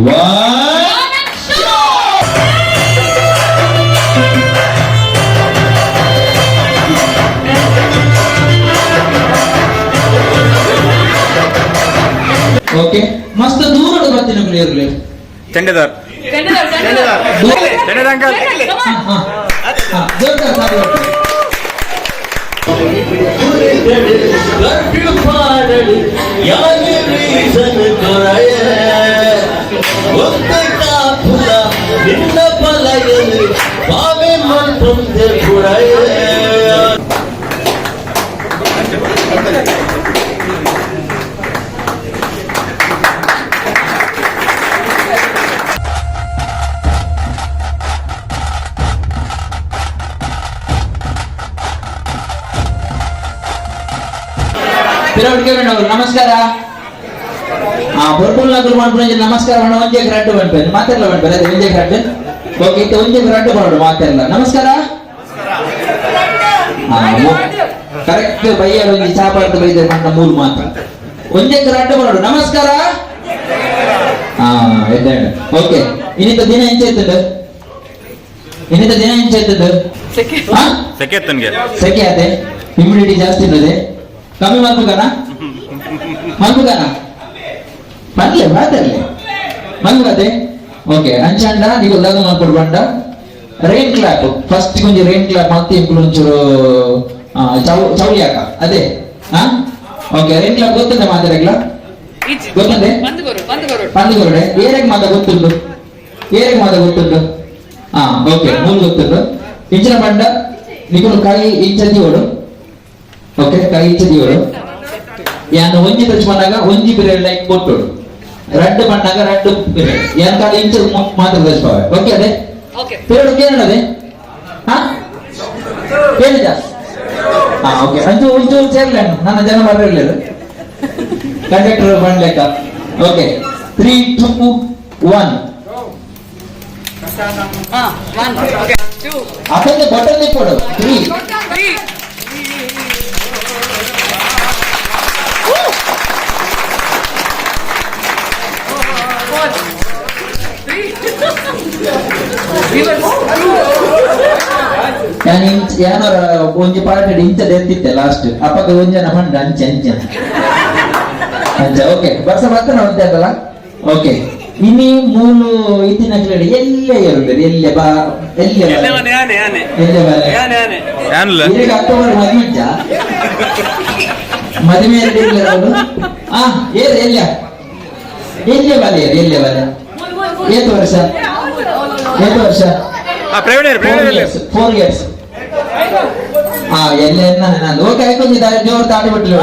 1 okay ಮಸ್ತ್ ದೂರಡು ಬರ್ತೀನಿ ಇರ್ಲಿ. ಚೆಂಡೆದಾರ್. ಚೆಂಡೆದಾರ್ ಅಂಕಲ್. ಹಾ, ಹಾ. ಹಾ, ಜೋರ್ದಾರ್ ತಾಳಿ ಹೊಡ್ರಿ. ಕರ್ಫ್ಯೂ ಪಾಡಲು ಯಾರು ರೀಸನ್ ಕೊರಯ ಒತ್ತೆ ಕಾಪುಲ ನಿನ್ನ ಪಲಯಲು ಬಾವೆ ಮಲ್ಪೊಂದೆ ಪುರಯ. ಪಿರವಡಿಕೆ ಅವರು ನಮಸ್ಕಾರ. ಆ ಬೊರ್ಬುಲ್ ನಗರು ಮಾಡ್ಬಿಡಿ. ನಮಸ್ಕಾರ ಮೇಡಮ್. ಒಂಜೆ ರಡ್ಡು ಬಂದ್ಬೇರೆ ಮಾತಾಡಲ್ಲ ಬಂದ್ಬೇರೆ ಅದೇ ಒಂಜೆ ರಡ್ಡು. ಓಕೆ, ಇತ್ತ ಒಂಜೆ ರಡ್ಡು ಮಾಡೋಡು ಮಾತಾಡಲ್ಲ. ನಮಸ್ಕಾರ. ಕರೆಕ್ಟ್ ಬೈಯರ್ ಒಂಜಿ ಚಾಪಾಡ್ದು ಬೈದರೆ ಮಣ್ಣ ಮೂರು ಮಾತ್ರ. ಒಂಜೆ ರಡ್ಡು ಮಾಡೋಡು. ನಮಸ್ಕಾರ. ಹಾ, ಎದ್ದೇಳು. ಓಕೆ, ಇನ್ನಿತ ದಿನ ಎಂಚ ಇತ್ತುಂಡು? ಇನ್ನಿತ ದಿನ ಎಂಚ ಇತ್ತುಂಡು? ಹಾ? ಸೆಕೆತ್ತನ್ಗೆ. ಸೆಕೆ ಅದೇ, ಹ್ಯೂಮಿಡಿಟಿ ಜಾಸ್ತಿ ಇರ್ತದೆ. ಕಮ್ಮಿ ಮಲ್ಪುಗನ ಮಲ್ಪುಗನ ಪನ್ಲೆ ಮಾತಾಡ್ಲೆ ಮಲ್ಪುಗತೆ. ಓಕೆ, ಅಂಚಾಂಡ ನೀವು ದಾದ ಮಲ್ಪೊಡು ಬಂಡ ರೈನ್ ಕ್ಲಾಪ್. ಫಸ್ಟ್ ಒಂಜಿ ರೈನ್ ಕ್ಲಾಪ್ ಮತ್ತೆ ಇಂಕುಲು ಒಂಚೂರು ಚೌಲಿಯಾಕ ಅದೇ. ಹಾ, ಓಕೆ, ರೈನ್ ಕ್ಲಾಪ್ ಗೊತ್ತುಂಟ ಮಾತಾಡಗ್ಲ? ಗೊತ್ತುಂಡೆ? ಪಂದುಗೊರುಡೆ ಏರೆಗ್ ಮಾತ ಗೊತ್ತುಂಡು? ಏರೆಗ್ ಮಾತ ಗೊತ್ತುಂಡು? ಹಾ, ಓಕೆ, ಮೂರು ಗೊತ್ತುಂಡು. ಇಂಚಿನ ಬಂಡ ನಿಕುಲು ಕೈ ಇಂಚ ದಿವಡು. ಓಕೆ, ಕೈ ಇಂಚ ದಿವಡು. ಯಾನ್ ಒಂಜಿ ಟಚ್ பண்ணಾಗ ಒಂಜಿ ಪಿರಿಯಡ್ ಲೈಕ್ ಕೊಟ್ಟುಡು. ರಡ್ಡು பண்ணಾಗ ರಡ್ಡು ಪಿರಿಯಡ್. ಯಾನ್ ಕಾಲ ಇಂಚ ಮಾತ್ರ ಟಚ್ ಪಾವೆ. ಓಕೆ, ಅದೇ ಪಿರಿಯಡ್ ಕೇಳದೆ. ಹಾ, ಕೇಳಿದ. ಹಾ, ಓಕೆ, ಅಂಚು ಒಂಚೂರು ಸೇರ್ಲೆ. ನನ್ನ ಜನ ಬರಲಿಲ್ಲ, ಕಂಡಕ್ಟರ್ ಬಂಡ್ಲೆಕ್ಕ. ಓಕೆ, 3 2 1. ಅಪ್ಪಂದು ಬಟನ್ ತಿಪ್ಪೋಡು. 3. ನಾನು ಇಂಚ ಯಾನೋರ ಒಂಜಿ ಪಾರ್ಟಿ ಇಂಚ ಎತ್ತಿತ್ತೆ ಲಾಸ್ಟ್. ಅಪ್ಪಗ ಒಂಜನ ಪಂಡ ಅಂಚೆ ಅಂಚೆ ಅಂಚ. ಓಕೆ, ಬರ್ಸ ಬರ್ತಾನ ಒಂತೆ ಅಲ್ಲ. ಓಕೆ, ಇನಿ ಮೂಲು ಇತ್ತಿನ ಕೇಳಿ ಎಲ್ಲೇ ಇರುಲ್ಲೇರು? ಎಲ್ಲೆ ಬಾ, ಎಲ್ಲೆ ಬಾ, ಎಲ್ಲೆ ಬಾ? ಯಾನ್ಲ? ಈಗ ಅಕ್ಟೋಬರ್ ಮದುವೆ ಇಜ್ಜಾ? ಮದುವೆ ಇಲ್ಲ ಅವರು. ಆ ಏರು ಎಲ್ಲ ಎಲ್ಲೆ ಬಾಲೆ ಎಲ್ಲೆ ಬಾಲೆ. ಏತು ವರ್ಷ? ಏತು ವರ್ಷ? ಹಾ, ಪ್ರವೀಣ್ ಪ್ರವೀಣ್. 4 ಇಯರ್ಸ್. ಹಾ, ಎಲ್ಲ ನಾನು ಓಕೆ. ಕೊಂಚ ಜೋರು ತಾಡಿ ಬಿಟ್ಟಲು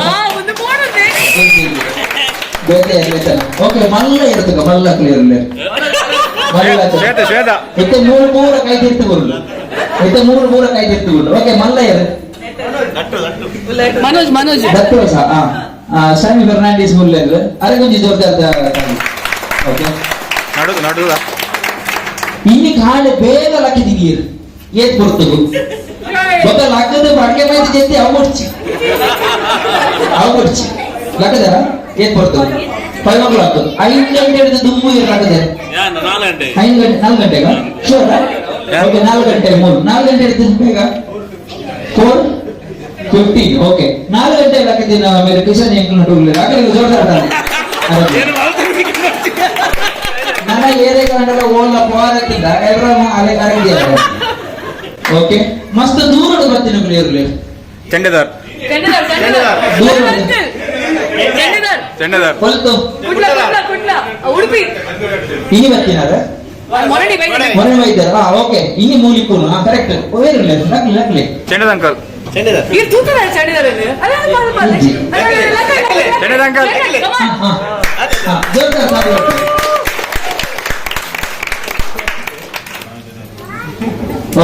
ಬೇತೆ ಎಲ್ಲ. ಓಕೆ, ಮಲ್ಲ ಇರ್ತಕ ಮಲ್ಲ ಕ್ಲಿಯರ್ ಮಲ್ಲ. ಶ್ವೇತ ಶ್ವೇತ. ಇತ್ತೆ ಮೂರು ಮೂರ ಕೈ ತಿರ್ತು ಬರುದು. ಇತ್ತೆ ಮೂರು ಮೂರ ಕೈ ತಿರ್ತು ಬರುದು. ಓಕೆ, ಮಲ್ಲ ಇರು. ಮನೋಜ್ ಮನೋಜ್. ದತ್ತು ಸಹ. ಆ ಸ್ವಾಮಿ ಫೆರ್ನಾಂಡಿಸ್ ಮುಲ್ಲೆರ್ ಅರೆ ಕೊಂಚ ಜೋರ್ದಾರ್. ಓಕೆ. ನಡು ನಡುದ. ಇನ್ನು ಕಾಂಡೆ ಬೇಗ ಲಕ್ಕಿದ್ದೀರಿ. ಏತ್ ಬರ್ತದೆ ಗೊತ್ತ? ಲಕ್ಕದ ಅಡಿಗೆ ಮೈದ ಜೊತೆ ಅವು ಮುಡ್ಚಿ ಅವು ಮುಡ್ಚಿ ಲಕ್ಕದಾರ. ಏತ್ ಬರ್ತದೆ? 5 ಓ ಕ್ಲಾಕ್, 5 ಗಂಟೆ ಹಿಡಿದು ದುಮ್ಮು ಇರು. ಲಕ್ಕದಾರ 5 ಗಂಟೆ, 4 ಗಂಟೆಗ? ಶೋರ್? ಓಕೆ, 4 ಗಂಟೆ, 3 4 ಗಂಟೆ ಹಿಡಿದು ಬೇಗ. 4:15. ಓಕೆ, 4 ಗಂಟೆ ಲಕ್ಕದಿನ ಮೇಲೆ ಕಿಶನ್ ಎಂಕ್ಲು ನಡುಗಲಿ ಅಕಡೆ ಜೋರ್ದಾರ್. ನನ್ನ ಏರೇ ಕಂಡಲ ಓಲ ಪೋರತ್ತಿದ್ದ ಎಲ್ಲರ ಅಲೆ ಅರಗಿ. ಓಕೆ, ಮಸ್ತ್ ದೂರಡು ಬರ್ತೀನಿ ಇರ್ಲಿ. ಚೆಂಡೆದಾರ್. ಚೆಂಡೆದಾರ್. ಹೊಲ್ತು? ಉಡುಪಿ. ಇನಿ ಬರ್ತೀನಾರ? ಮೊರಡಿ. ಮೊರೆ ವೈದ್ಯರ. ಓಕೆ, ಇನಿ ಮೂಲಿಕೂನು. ಹಾ, ಕರೆಕ್ಟ್. ಓವೇರಿಲ್ಲ, ನಕ್ಲಿ ನಕ್ಲಿ. ಚೆಂಡೆದ ಅಂಕಲ್. ಚೆಂಡೆದ ಅಂಕಲ್. ಹಾ ಹಾ ಹಾ, ಜೋರ್ದಾರ್ ತಾಳಿ ಹೊಡ್ರಿ.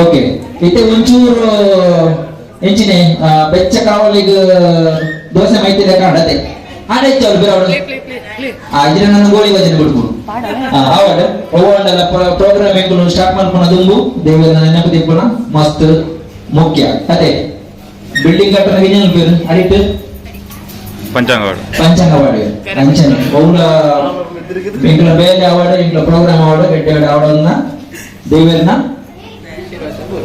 ಓಕೆ, ಇತ್ತೆ ಒಂಚೂರು ಎಂಚಿನೆ ಬೆಚ್ಚ ಕಾವಲಿಗೆ ದೋಸೆ ಮೈತಿಲೆ ಕಾಣದೆ ಆನೆ ಹೆಚ್ಚು ಬಿರವಡು. ಆ ಇದ್ರ ನನ್ನ ಗೋಳಿ ಭಜನೆ ಬಿಡ್ಬೋದು. ಆವಡ್ ಒವ್ವಂಡಲ ಪ್ರೋಗ್ರಾಮ್ ಎಂಕುಲು ಸ್ಟಾರ್ಟ್ ಮಾಡ್ಕೊಣ ದುಂಬು ದೇವರ ನೆನಪು ತಿಪ್ಪುನ ಮಸ್ತ್ ಮುಖ್ಯ. ಅದೇ ಬಿಲ್ಡಿಂಗ್ ಕಟ್ಟನ ವಿಜಯನ್ ಪೇರು ಅಡಿಟ್. ಪಂಚಾಂಗ. ಪಂಚಾಂಗ ಪಾಡಿ ಅಂಚನೆ ಬೌಲ ಇಂಕ್ಲ ಬೇಲೆ ಅವಾರ್ಡ್, ಇಂಕ್ಲ ಪ್ರೋಗ್ರಾಮ್ ಅವಾರ್ಡ್, ಎಡ್ಡೆ ಅವಾರ್ಡ್ ದೇವೆರ್ನ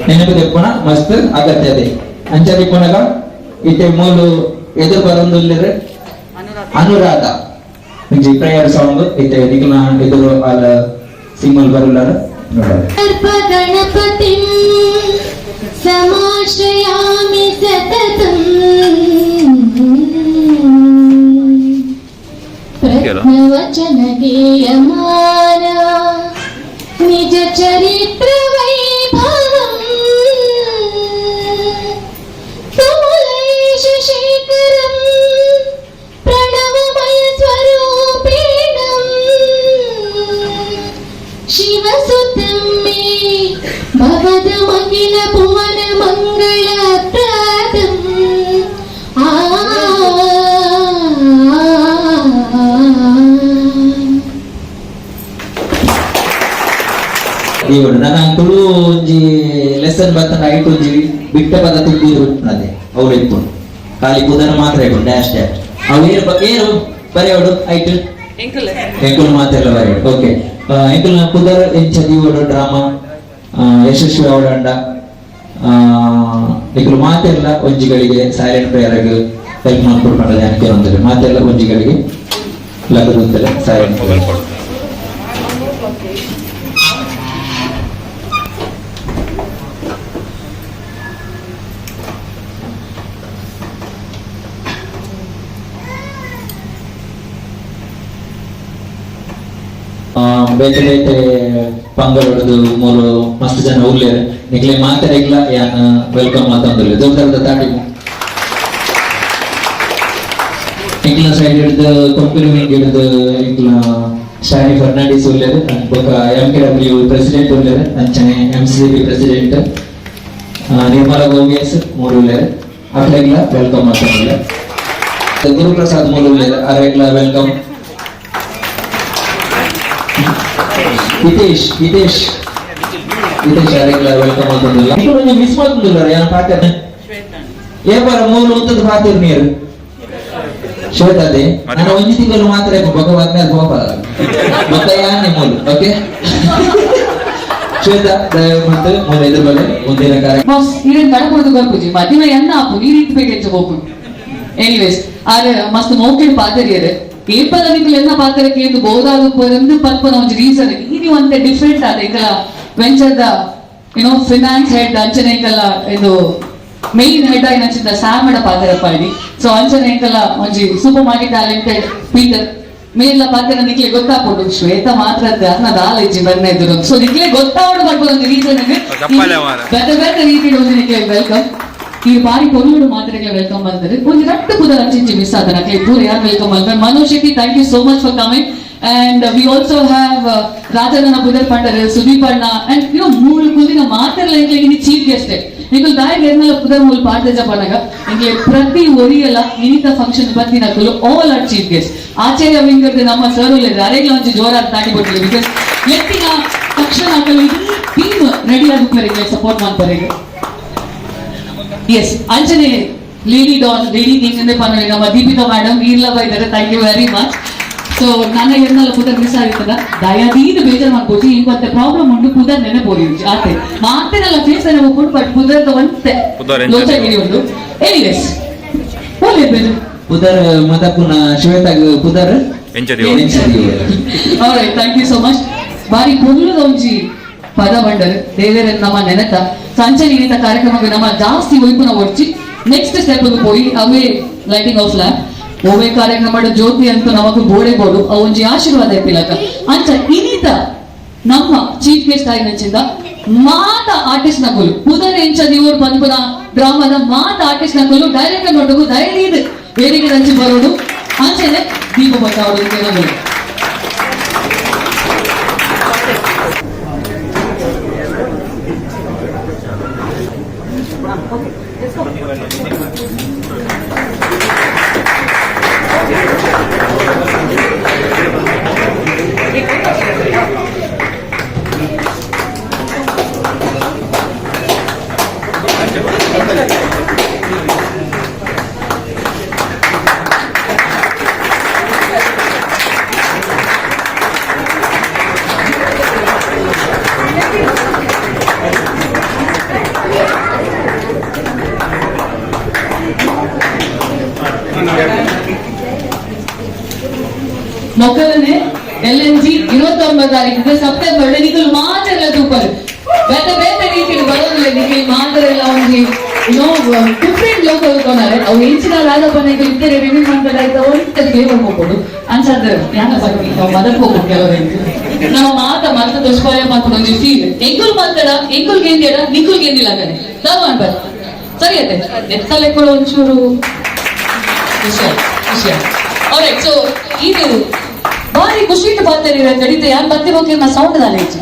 ನೆನಪು ದೆಪ್ಪುನ ಮಸ್ತ್ ಅಗತ್ಯ ಅದೇ. ಅಂಚ ದಿಪ್ಪುನಗ ಇತ್ತೆ ಮೂಲು ಎದುರು ಬರೊಂದುಲ್ಲೆರ್ ಅನುರಾಧ ಒಂಜಿ ಪ್ರೇಯರ್ ಸಾಂಗ್ ಇತ್ತೆ ನಿಕ್ಲ ಎದುರು ಅಲ ಸಿಂಗಲ್ ಬರುಲ್ಲಾರ ನೋಡೋಣ. ಗಣಪತಿಂ ಸಮಾಶ್ರಯಾಮಿ ಸತತಂ. ಪ್ರಜ್ಞವಚನ ಗೀಯಮಾನ ನಿಜ ಚರಿತ್ರ ವೈಭವಂ ತುಮುಲೈಷ ಶೇಖರಂ ಪ್ರಣವಮಯ ಸ್ವರೂಪಿಣಂ ಶಿವಸುತಂ ಮೇ ಭವದಮಖಿಲ ಭುವನ ಮಂಗಳಪ್ರದಂ. ಆ ಇವಳು ನನ್ನ ತುಳು ಒಂಜಿ ಲೆಸನ್ ಬತ್ತನ ಐಟ್ ಒಂಜಿ ಬಿಟ್ಟ ಪದ ತುಂಬಿ ಉಂಟದೆ. ಅವ್ರು ಇಪ್ಪು ಖಾಲಿ ಬುಧನ ಮಾತ್ರ ಇಪ್ಪು ಡ್ಯಾಶ್ ಡ್ಯಾಶ್. ಅವು ಏರು ಏರು ಬರೆಯೋಡು ಐಟ್. ಎಂಕುಲ್. ಎಂಕುಲು ಮಾತ್ರ ಎಲ್ಲ ಬರೆಯೋಡು. ಓಕೆ, ಎಂಕುಲು ಪುದರ್ ಎಂಚ ದೀವೋಡು, ಡ್ರಾಮಾ ಯಶಸ್ವಿ ಅವಡಂಡ ನಿಕುಲು ಮಾತೆಲ್ಲ ಒಂಜಿಗಳಿಗೆ ಸೈಲೆಂಟ್ ಪ್ರೇಯರ್ ಹೆಲ್ಪ್ ಮಾಡ್ಕೊಡ್ ಪಂಡದ ಯಾಕೆ ಮಾತೆಲ್ಲ ಒಂಜಿಗಳಿಗೆ ಲಗದುಂತಲೆ ಸೈಲೆಂಟ್ ಮೊಬೈಲ್ ಕೊಡು. ಬೇತೆ ಬೇತೆ ಪಂಗಡೊಡ್ದು ಮೂರು ಮಸ್ತ್ ಜನ ಉಲ್ಲೇರ್. ನಿಕ್ಲೆ ಮಾತೆರೆಗ್ಲ ಯಾನ್ welcome ಮಾತಂದುಲ್ಲೆ. ದೊಡ್ಡ ತಾಟಿ. ಎಂಕ್ಲ ಸೈಡ್ ಹಿಡ್ದು ಕೊಂಪಿನ ವಿಂಗ್ ಹಿಡ್ದು ಎಂಕ್ಲ ಶಾನಿ ಫರ್ನಾಂಡಿಸ್ ಉಲ್ಲೇರ್, ಬೊಕ M K W president ಉಲ್ಲೇರ್, ಅಂಚನೆ M C B president Nirmala Gomes ಮೂರು ಉಲ್ಲೇರ್. ಅಕ್ಲೆಗ್ಲ welcome ಮಾತಂದುಲ್ಲೆ. ಗುರುಪ್ರಸಾದ್ ಮೂರು ಉಲ್ಲೇರ್, ಅರೆಗ್ಲ welcome. Hitesh, Hitesh, Hitesh ಅರೆಗ್ಲ welcome ಮಾತಂದುಲ್ಲ. ನೀವು ಮಿಸ್ ಮಾತಂದುಲ್ಲ ಯಾನ್ ಪಾತೆ ಏ ಬರ ಮೂರು ಉತ್ತದ ಪಾತಿರ್ ನೀರು ಶ್ವೇತಾದೆ. ನಾನು ಒಂಜಿ ತಿಂಗಳು ಮಾತ್ರ ಭಗವಾನ್ ಗೋಪಾಲ ಮತ್ತೆ ಯಾನೆ ಮೂಲು. ಓಕೆ ಶ್ವೇತಾ, ದಯವಿಟ್ಟು ಮೂಲ ಎದುರು ಬಲೆ ಮುಂದಿನ ಕಾರ್ಯ. ಬಾಸ್, ಈರೇನ್ ಕಡಪುರ್ದು ಬರ್ಪುಜಿ ಮದಿಮೆ ಎನ್ನ ಆಪು ಈ ರೀತಿ ಬೇಗ ಹೆಚ್ಚು ಹೋಪು. ಎನಿವೇಸ್, ಆರೆ ಮಸ್ತ್ ಮೋಕೆಡ್ ಪಾತೆರಿಯರೆ. ಏಪದ ನಿಕುಲು ಎನ್ನ ಪಾತೆರಕ್ಕೆ ಎಂದು ಬೋದಾದ ಪೊರಂದು ಪನ್ಪನ ಒಂಜಿ ರೀಸನ್ ಈ ನೀವು ಅಂತೆ ಡಿಫ್ರೆಂಟ್ ಆದ ಎಂಕಲ venture the finance head ಅಂಚನೆ ಎಂಕಲ ಇದು ಮೇನ್ ಹೆಡ್ ಆಗಿ ನಂಚಿಂದ ಸ್ಯಾಮಡ ಪಾತೆರ ಪಾಡಿ. ಸೊ ಅಂಚನೆ ಎಂಕಲ ಒಂಜಿ super multi talented Peter ಮೇಲ್ಲ ಪಾತೆರ ನಿಕ್ಲೆ ಗೊತ್ತಾಪುಂಡು. ಶ್ವೇತ ಮಾತ್ರ ಅರ್ನ ದಾಲ ಇಜ್ಜಿ ಬರ್ನ ಇದ್ರು. ಸೊ ನಿಕ್ಲೆ ಗೊತ್ತಾವಡು ಬರ್ಬೋದು ಒಂದು ರೀಸನ್. ಚಪ್ಪಾಳೆ ಮಾರ್ರೆ. ಬೇತೆ ಬೇತೆ ರೀತಿಡ್ ಒಂಜಿ ನಿಕ್ಲೆ welcome. ಈ ಬಾರಿ ಪೊರ್ಲುಡು ಮಾತ್ರೆಗಳ welcome ಬಂದರೆ ಒಂಜಿ ರಟ್ಟು ಪುದರ್ ಅಂಚಿಂಚಿ ಮಿಸ್ ಆದ ನಕ್ಲೆ ಪೂರ ಯಾರು welcome ಅಲ್ಪೆ. Manoj Shetty, thank you so much for coming. And we also have ರಾಜಣ್ಣನ ಪುದರ್ ಪಂಡರ್, ಸುದೀಪ್ ಅಣ್ಣ ಅಂಡ್ you ಮೂಳು ಕುಂದಿನ ಮಾತೆರ್ಲ ಎಂಕ್ಲೆ ಇನಿ ಚೀಫ್ ಗೆಸ್ಟ್. ನಿಕುಲ್ ದಾಯಗ್ ಎರ್ನಲ ಪುದರ್ ಮೂಲು ಪಾಡ್ದೆಜ ಪನ್ನಗ ಎಂಕ್ಲೆ ಪ್ರತಿ ಒರಿಯಲ ಇನಿತ ಫಂಕ್ಷನ್ ಬತ್ತಿನಕುಲು all are chief guest. ಆಚಾರ್ಯ ವಿಂಗರ್ದು ನಮ್ಮ ಸರ್ ಉಲ್ಲೆರ್, ಅರೆಗ್ಲ ಒಂಜಿ ಜೋರಾದ ತಾಟಿ ಕೊಟ್ಟಿಲ್ಲ, because ಎತ್ತಿನ ತಕ್ಷಣ ಅಕುಲು ಇಡೀ ಟೀಮ್ ರೆಡಿ ಆಗುತ್ತಾರೆ ಸಪೋರ್ಟ್ ಮಾಡ್ತಾರೆ. ಎಸ್, ಅಂಚನೆ lady Don, lady king ಅಂದ್ರೆ ಪನ್ನೊಲಿ ನಮ್ಮ ದೀಪಿಕಾ ಮೇಡಮ್ ಈರ್ಲ ಬೈದಾರೆ. Thank you very much. So ನನ್ನ ಎರ್ನಲ ಪುದರ್ ಮಿಸ್ ಆಗಿತ್ತದ ದಯದೀದು ಬೇಜಾರ್ ಮಾಡ್ಕೋಚಿ. ಇಂಕೊಂತೆ ಪ್ರಾಬ್ಲಮ್ ಉಂಟು, ಪುದರ್ ನೆನಪೋರಿ ಆತೆ ಮಾತೆನಲ್ಲ ಫೇಸ್ ನೆನಪು, ಬಟ್ ಪುದರ್ದ ಒಂತೆ ಪುದರ್ ಎಂಚ? ಲೋಚಗಿರಿ ಉಂಟು. ಎನಿವೇಸ್, ಓಲೆ ಬೇರೆ. ಪುದರ್ ಮದಪುನ ಶ್ವೇತಾಗ್ ಪುದರ್ ಎಂಚ ದೀವೊಡು. ಎಂಚ ದೀವೊಡು. Alright, thank you so much. ಬಾರಿ ಪೊರ್ಲುದ ಒಂಜಿ ಪದ ಬಂಡರ್ ದೇವೆರನ್ ನಮ್ಮ ನೆನೆತ ಸಂಚನೆ ಇನಿತ ಕಾರ್ಯಕ್ರಮಕ್ಕೆ ನಮ್ಮ ಜಾಸ್ತಿ ಒಯ್ಪುನ ಒಡ್ಚಿ ನೆಕ್ಸ್ಟ್ ಸ್ಟೆಪ್ ಪೋಯಿ. ಅವೇ lighting of lamp. ಓವೇ ಕಾರ್ಯಕ್ರಮ ಜ್ಯೋತಿ ಅಂತೂ ನಮಕ್ ಬೋಡೆ ಬೋಡು, ಅವು ಒಂಜಿ ಆಶೀರ್ವಾದ ಇಪ್ಪಿಲಕ. ಅಂಚ ಇನಿತ ನಮ್ಮ ಚೀಫ್ ಗೆಸ್ಟ್ ಆಯಿನಂಚಿಂದ ಮಾತ ಆರ್ಟಿಸ್ಟ್ ನಕುಲು ಪುದರ್ ಎಂಚ ದಿವೋರ್ ಪನ್ಪುನ ಡ್ರಾಮಾದ ಮಾತ ಆರ್ಟಿಸ್ಟ್ ನಕುಲು ಡೈರೆಕ್ಟರ್ ನೋಟಗು ದಯದೀದ್ ವೇದಿಕೆ ನಂಚಿ ಬರೋಡು, ಅಂಚನೆ ದೀಪ ಬತ್ತಾವಡು ನಕುಲು. ಮೊಕ್ಕಲನೆ ಎಲ್ಎನ್ಜಿ 29 ತಾರೀಕು ಸೆಪ್ಟೆಂಬರ್ ನಿಕಲ್ ಮಾತ್ರ ಎಲ್ಲ ಸೂಪರ್. ಬೇತೆ ಬೇತೆ ರೀತಿಯಲ್ಲಿ ಬರೋದಿಲ್ಲ. ನಿಖಿಲ್ ಮಾತ್ರ ಎಲ್ಲ ಒಂಜಿ ನೋ ಡಿಫ್ರೆಂಟ್ ಲೋಕ ಹೋಗ್ಕೊಂಡಾರೆ. ಅವು ಹೆಚ್ಚಿನ ರಾಜಪ್ಪನ ಇದ್ದರೆ ರಿವ್ಯೂ ಮಾಡ್ತಾರೆ. ಆಯ್ತಾ, ಒಂದ್ ಫ್ಲೇವರ್ ಹೋಗ್ಬೋದು ಅನ್ಸದ್ ಯಾನ ಬಗ್ಗೆ ನಾವು ಮದಕ್ ಹೋಗ್ಬೋದು. ಕೆಲವರಿಗೆ ನಮ್ಮ ಮಾತ ಮತ್ತ ದುಷ್ಪಾಯ ಮಾತ್ರ ಒಂಜಿ ಫೀಲ್. ಎಂಕುಲ್ ಮಾತಾಡ, ಎಂಕುಲ್ ಗೆಂದಿಯಡ, ನಿಕುಲ್ ಗೆಂದಿಲ್ಲ ಕಣೆ. ದಾವ ಅನ್ಬಾರ್ದು, ಸರಿ ಅತ್ತೆ. ಎತ್ತಲೆಕ್ಕಳು ಒಂಚೂರು ವಿಷಯ ವಿಷಯ. ಆಲ್ರೈಟ್, ಸೊ ಇದು ಬಾರಿ ಖುಷಿ ಪಾತ್ರ ಕಡಿತ. ಯಾರು ಬತ್ತಿ ಹೋಗಿ ನಾ ಸೌಂಡ್ ದಾಲ ಹೆಚ್ಚು.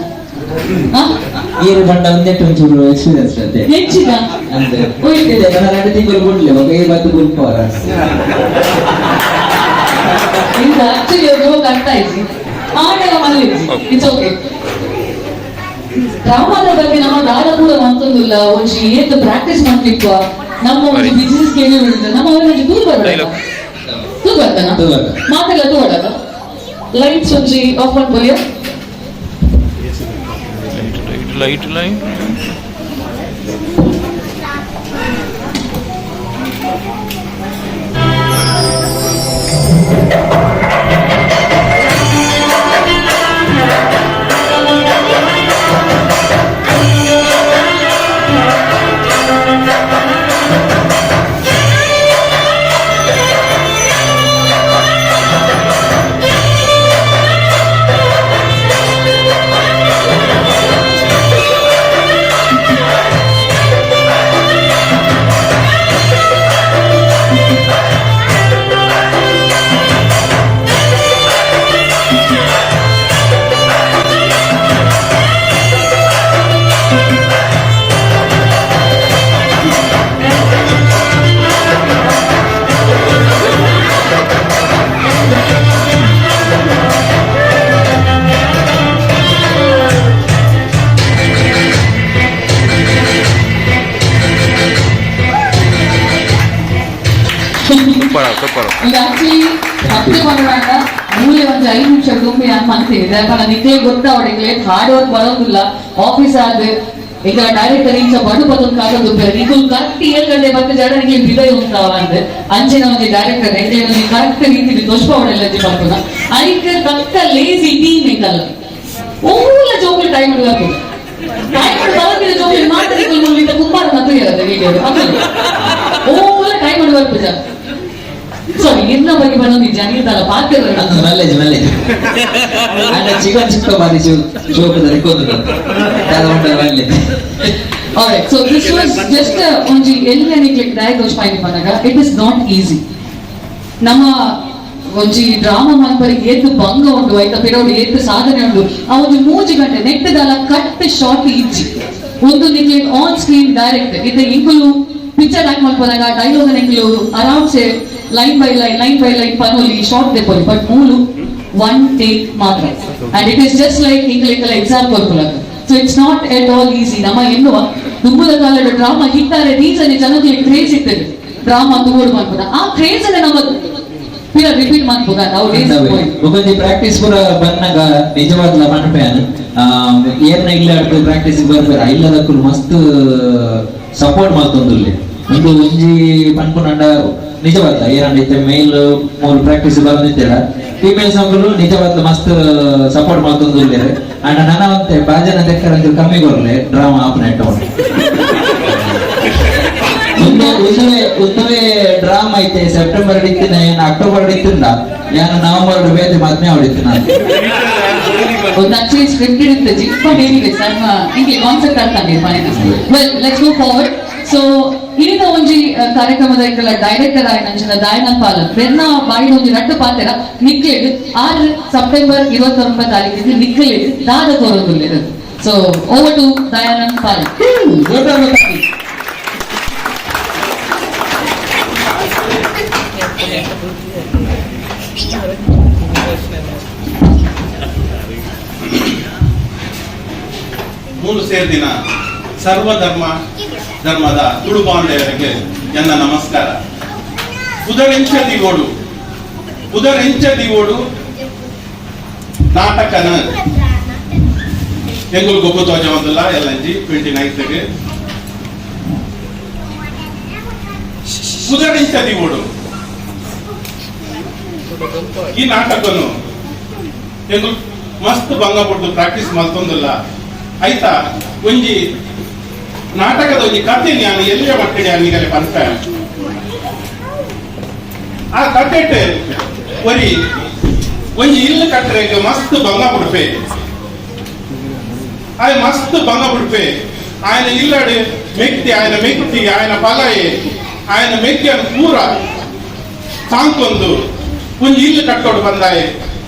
ಈರು ಬಂಡ ಒಂದೆಟ್ಟು ಒಂಚೂರು ಎಕ್ಸ್ಪೀರಿಯನ್ಸ್ ಅದೇ. ಹೆಚ್ಚಿದ. ಅಂದ್ರೆ ಹೋಯ್ತು. ಇದೆ, ನನ್ನ 2 ತಿಂಗಳು ಬಿಡ್ಲಿ ಮಗ ಈ ಮತ್ತೆ ಗುಲ್ಪವರ. ಇದು ಆಕ್ಚುಲಿ ಜೋಕ್ ಆಗ್ತಾ ಇದ್ವಿ ಆಟೆಲ್ಲ ಮನೇಲಿ. It's okay. ಡ್ರಾಮಾದ ಬಗ್ಗೆ ನಮ್ಮ ದಾದ ಕೂಡ ಮಂತೊಂದಿಲ್ಲ. ಒಂಜಿ ಏತ್ ಪ್ರಾಕ್ಟೀಸ್ ಮಾಡ್ಲಿಕ್ವ ನಮ್ಮ ಒಂದು ಬಿಸಿನೆಸ್ ಸ್ಕೆಡ್ಯೂಲ್ ಉಂಟು. ನಮ್ಮ ಒಂಜಿ ದೂರ ಬರ್ಬೇಕ. Dialogue. ದೂರ ಬರ್ತಾನ. ದೂರ ಬರ್ತಾನ. ಮಾತೆಲ್ಲ ದೂರ. ಲೈಟ್ಸ್ ಒಂಜಿ ಆಫ್ ಮಾಡ್ಬೋಲಿಯ. Light, light, light. Super, super. ಇದು ಆಕ್ಚುಲಿ ಹತ್ತೆ ಮಾಡುವಾಗ ಮೂಲೆ ಒಂದು 5 ನಿಮಿಷ ತುಂಬಿ ನಾನು ಮಾಡ್ತೀನಿ. ಪಣ ನಿಖಿಲ್ ಗೊತ್ತಾ, ಅವಳಿಗೆ ಹಾರ್ಡ್ ವರ್ಕ್ ಬರೋದಿಲ್ಲ. ಆಫೀಸ್ ಆದ ಈಗ ಡೈರೆಕ್ಟರ್ ಇಂಚ ಬಡು ಬದಲು ಕಾಗೋದು. ನಿಖಿಲ್ ಕರೆಕ್ಟ್ 7 ಗಂಟೆ ಮತ್ತೆ ಜಡ ನಿಖಿಲ್ ಬಿದೈ ಉಂಟಾವ ಅಂದ್ರೆ ಅಂಚಿನ ಒಂದು ಡೈರೆಕ್ಟರ್ ಎಂದ್ರೆ ಒಂದು ಕರೆಕ್ಟ್ ರೀತಿಲಿ ದೋಷ ಅವಳೆಲ್ಲ ಮಾಡ್ತದ. ಐಕ್ ತಕ್ಕ ಲೇಸಿ ಟೀಮ್ ಎಂಕಲ್ಲ. ಓಲ ಜೋಕುಲು ಟೈಮ್ ಇಡಬೇಕು. ಟೈಮ್ ಬರೋದಿಲ್ಲ ಜೋಕುಲು ಮಾತ್ರ. ನಿಖಿಲ್ ಮುಲ್ಲಿಂದ ಕುಂಬಾರ ಮತ್ತು ಇರುತ್ತೆ ವಿಡಿಯೋ. ಓಲ ಟೈಮ್ ಇಡಬೇಕು. ಸಾರಿ, ಇನ್ನ ಬಗ್ಗೆ ಬಂದು ನಿಜ ನೀರ್ದಲ್ಲ ಪಾತ್ರ. ಅಂದು ಮಲ್ಲೇಜ್ ಮಲ್ಲೇಜ್ ಅಂಡ ಚಿಕನ್ ಚಿಕ್ಕ ಬಾರಿ ಜೋಕದಲ್ಲಿ ಕೊಂದು ಉಂಟು ಮಲ್ಲೆ. Alright, so this was just ಒಂಜಿ ಎಲ್ಲ ನಿಕ್ಲೆಗ್ diagnose find Pannaga it is not easy. ನಮ್ಮ ಒಂಜಿ ಡ್ರಾಮಾ ಮನ್ಪರಿಗೆ ಏತ್ ಭಂಗ ಉಂಡು, ಐತ ಪಿರೋಡು ಏತ್ ಸಾಧನೆ ಉಂಡು. ಆ ಒಂಜಿ 3 ಗಂಟೆ ನೆಟ್ಟದಲ್ಲ ಕಟ್ ಶಾರ್ಟ್ ಇಜ್ಜಿ. ಒಂದು ನಿಕ್ಲೆಗ್ on screen direct. ಇದು ಇಂಕುಲು ಪಿಕ್ಚರ್ ಆಕ್ಟ್ ಮಲ್ಪನಾಗ ಡೈಲಾಗ್ ನಿಕ್ಲು ಆರಾಮ್ಸೆ line by line, line by line ಪನೋಲಿ, short ದೆಪೊಲಿ. But ಮೂಲು ಒನ್ ಟೇಕ್ ಮಾತ್ರ, and it is just like ಇಂಗ್ಲಿಕಲ್ exam ಕೊರ್ಪುಲಕ. So it's not at all easy. ನಮ್ಮ ಎನ್ನುವ ದುಂಬುದ ಕಾಲದ ಡ್ರಾಮಾ ಹಿಟ್ಟಾರೆ ರೀಸನ್ ಜನಕ್ಕೆ ಕ್ರೇಜ್ ಇರ್ತದೆ ಡ್ರಾಮಾ ತೂವೋಡು ಮಾಡ್ಬೋದ. ಆ ಕ್ರೇಜ್ ಅನ್ನ ನಮ್ಮ ರಿಪೀಟ್ ಮಾಡ್ಬೋದ ನಾವು ಡೇಸ್. ಒಂಜಿ ಪ್ರಾಕ್ಟೀಸ್ ಪೂರ ಬನ್ನಗ ನಿಜವಾದ್ಲ ಮನ್ಪೆನ್ ಏರ್ನ ಇಲ್ಲ ಪ್ರಾಕ್ಟೀಸ್ ಬರ್ಬೇರ ಇಲ್ಲದಕ್ಕೂ ಮಸ್ತ್ ಸಪೋರ್ಟ್ ಮಲ್ತೊಂದುಲ್ಲೆ. ಒಂದು ಒಂಜಿ ಪನ್ಪುನಂಡ ನಿಜವಾದ್ಲ ಏನಂಡ ಇತ್ತೆ ಮೇಲ್ ಮೂಲು ಪ್ರಾಕ್ಟೀಸ್ ಬರಂದಿತ್ತೆಡ ಫೀಮೇಲ್ಸ್ ನಕುಲು ನಿಜವಾದ್ಲ ಮಸ್ತ್ ಸಪೋರ್ಟ್ ಮಲ್ತೊಂದುಲ್ಲೆರ್. ಅಂಡ ನನ ಒಂತೆ ಬಾಜನ ದೆಕ್ಕರ ಒಂಚೂರು ಕಮ್ಮಿ ಕೊರ್ಲೆ ಡ್ರಾಮಾ ಆಪನೆಟ್. ಒಂದು ಉಂದುವೆ ಉಂದುವೆ ಡ್ರಾಮಾ ಐತೆ ಸೆಪ್ಟೆಂಬರ್ ಇತ್ತಿನ ಏನು ಅಕ್ಟೋಬರ್ ಇತ್ತಿಂದ ಯಾನು ನವೆಂಬರ್ ಬೇತೆ ಮದ್ಮೆ ಹೊಡಿತು ನಾನು. ಒಂದು ಆಕ್ಚುಲಿ ಸ್ಕ್ರಿಪ್ಟೆಡ್ ಇತ್ತು ಬಟ್ ಏನಿದೆ ಸಣ್ಣ ಹಿಂಗೆ ಕಾನ್ಸೆಪ್ಟ್ ಅರ್ಥ ಆಗಿದೆ. Well, let's move forward. So ಇನಿತ ಒಂಜಿ ಕಾರ್ಯಕ್ರಮದ ಇಂಕಲ ಡೈರೆಕ್ಟರ್ ಆಯಿನ ಅಂಚಿನ ದಯಾನಂದ್ ಪಾಲನ್ ಬೆನ್ನ ಬಾಯಿದ ಒಂಜಿ ರಡ್ಡು ಪಾತೆರ ನಿಕ್ಲೆಗ್. 6 ಸೆಪ್ಟೆಂಬರ್ 29 ತಾರೀಕಿಗೆ ನಿಕ್ಲೆಗ್ ದಾದ ಕೋರೊಂದುಲ್ಲೆರ್? So over to Dayanand Palan. ಗೊತ್ತಾಗುತ್ತೆ. ಮೂರು ಸೇರ್ದಿನ ಸರ್ವಧರ್ಮ ಧರ್ಮದ ತುಳು ಬಾಂಧವರಿಗೆ ನನ್ನ ನಮಸ್ಕಾರ. ಉದರೆಂಚ ದಿವೋಡು, ಉದರೆಂಚ ದಿವೋಡು ನಾಟಕನ ಎಂಗುಲು ಗೊಬ್ಬು ತೋಜವಂದಿಲ್ಲ ಎಲ್ಲಂಜಿ 29ಗೆ. ಉದರೆಂಚ ದಿವೋಡು ಈ ನಾಟಕನು ಎಂಕುಲು ಮಸ್ತ್ ಬಂಗ ಪುಡ್ದು ಪ್ರಾಕ್ಟೀಸ್ ಮಲ್ತೊಂದುಲ್ಲ. ಆಯ್ತಾ, ಒಂಜಿ ನಾಟಕದ ಒಂಜಿ ಕತೆ ನಾನು ಎಲ್ಲಿಯ ಮಕ್ಕಳಿ ಅನ್ನಿಗಲೆ ಪನ್ಪೆ. ಆ ಕತೆಟ್ ಒರಿ ಒಂಜಿ ಇಲ್ಲು ಕಟ್ಟರೆಗ್ ಮಸ್ತ್ ಬಂಗ ಪುಡ್ಪೆ. ಆಯ್ ಮಸ್ತ್ ಬಂಗ ಪುಡ್ಪೆ. ఆయన ಇಲ್ಲಡೆ ಮೆಕ್ತಿ, ఆయన ಮೆಕ್ತಿ, ఆయన ಪಲಾಯೆ, ఆయన ಮೆಕ್ಕಿಯನ್ನು ಪೂರ ಸಾಂಕೊಂದು ಒಂಜಿ ಇಲ್ಲು ಕಟ್ಟೋಡು ಬಂದಾಯೆ.